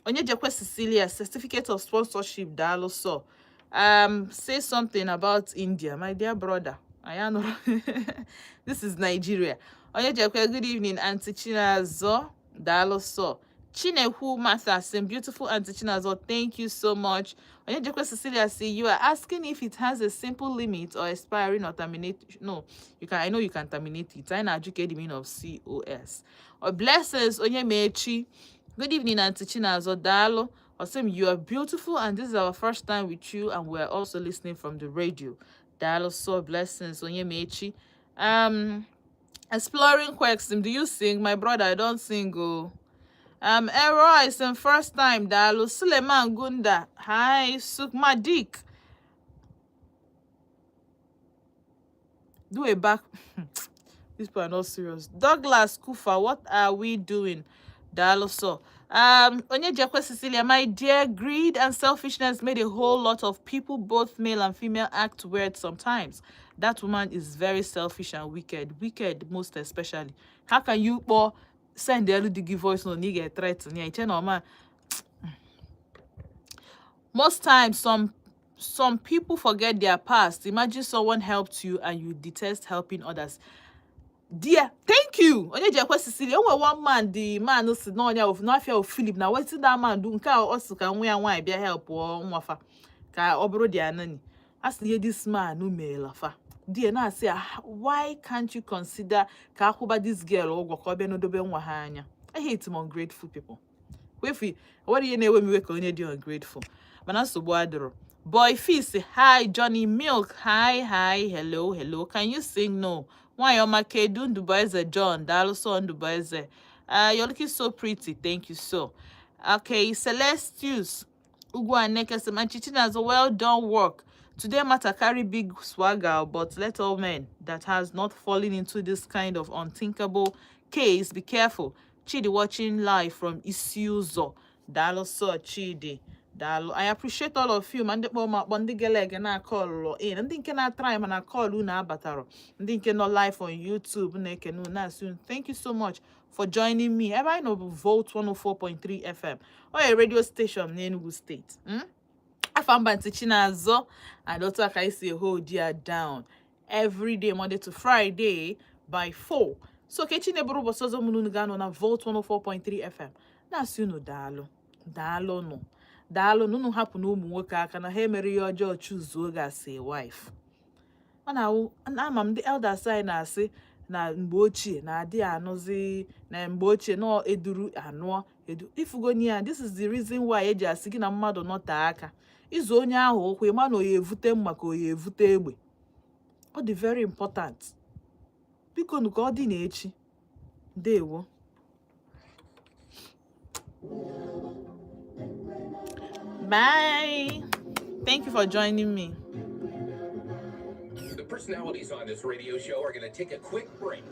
onye jekwe Cecilia, certificate of sponsorship, daalụ. So say something about India, my dear brother. Anyị anụrụ, this is Nigeria. Onye jekwe, good evening, Aunty Chinazo, daalụ. So Chinekwu Martha, same beautiful Aunty Chinazo, thank you so much. Onye jekwe Cecilia say you are asking if it has a simple limit or expiring or terminate. No, you can, I know you can terminate it. Anyị na-ajụ ka the meaning of COS or blessings. Onye mechi, good evening, Aunty Chinazo, daalụ. Osim, you are beautiful and this is our first time with you and we're also listening from the radio. Daalụ so, blessings, Onye Mechi. Exploring Quirks, do you sing? My brother, I don't sing. Oh. Error is in first time. Daalụ. Suleiman Gunda. Hi, Sukmadik. Do a back. These people are not serious. Douglas Kufa, what are we doing? Daalụ so. Onyejekwe Cecilia, my dear, greed and selfishness made a whole lot of people, both male and female, act weird sometimes. That woman is very selfish and wicked. Wicked, most especially. How can you send the di gị voice note na ị ga-threaten ya iche na ọma? Most times, some people forget their past. Imagine someone helped you and you detest helping others. Dear, thank you, onye ji ekwe Cecilia. O nwere one man, the man si n'ọnya n'afịa of Philip na wetin that man do nke a ọ sị ka nwa ya nwaanyị bịa help nwafa ka ọ bụrụ dia nani a sị ihe this man meela fa die na-asị ya, why can't you consider ka akwụba this girl ụgwọ ka ọ bịa n'odobe nwa ha anya? I hate ungrateful people. Kwefi nwere ihe na-ewe m iwe ka onye dị ungrateful, mana nsogbu adịrọ. Boy Fizz, hi. Johnny Milk, hi, hi, hello, hello. Can you sing? No. Nwanyị ọma, kedu? Ndubueze John, daalụ so. Ndubueze, you're looking so pretty, thank you so. Okay, Celestius Ugwu Aneke sị, Aunty Chinazo, well done work. Today matter carry big swagger, but let all men that has not fallen into this kind of unthinkable case be careful. Chidi watching live from Isiuzo. Daalụ so, Chidi. Daalụ. I appreciate all of you. Ma ndị kpọọ m akpọ, ndị gele ege na-akọlụ in, ndị nke na-atry mana kọlụ unu abatara, ndị nke nọ live on YouTube na-ekene unu na-asị unu thank you so much for joining me. Ebe anyị nọ bụ Volt 104.3 FM. Ọ ya radio station n'Enugu State. Afa mba ntị Chinazọ and otu aka anyị si hold ya down every day, Monday to Friday by 4. So ka echi na-eburu ụbọchị ọzọ mụ na unu ga-anọ na Volt 104.3 FM. Na-asị unu daalụ, daalụ nụ, daalụ na unu hapụ na ụmụ nwoke aka na ha emere ihe ọjọọ chuzuo gị as a wife. Ọ na-awụ ama m ndị elders anyị na-asị na mgbe ochie na-adị anụzi na mgbe ochie nọ eduru anụọ edu ifugoni ya. This is the reason why eji asị gị na mmadụ nọte aka ịzụ onye ahụ ụkwụ ịma na oya evute mma ka oya evute egbe. Ọ dị very important. Biko nụ, ka ọ dị na echi. Ndewo. Bye. Thank you for joining me. The personalities on this radio show are going to take a quick break.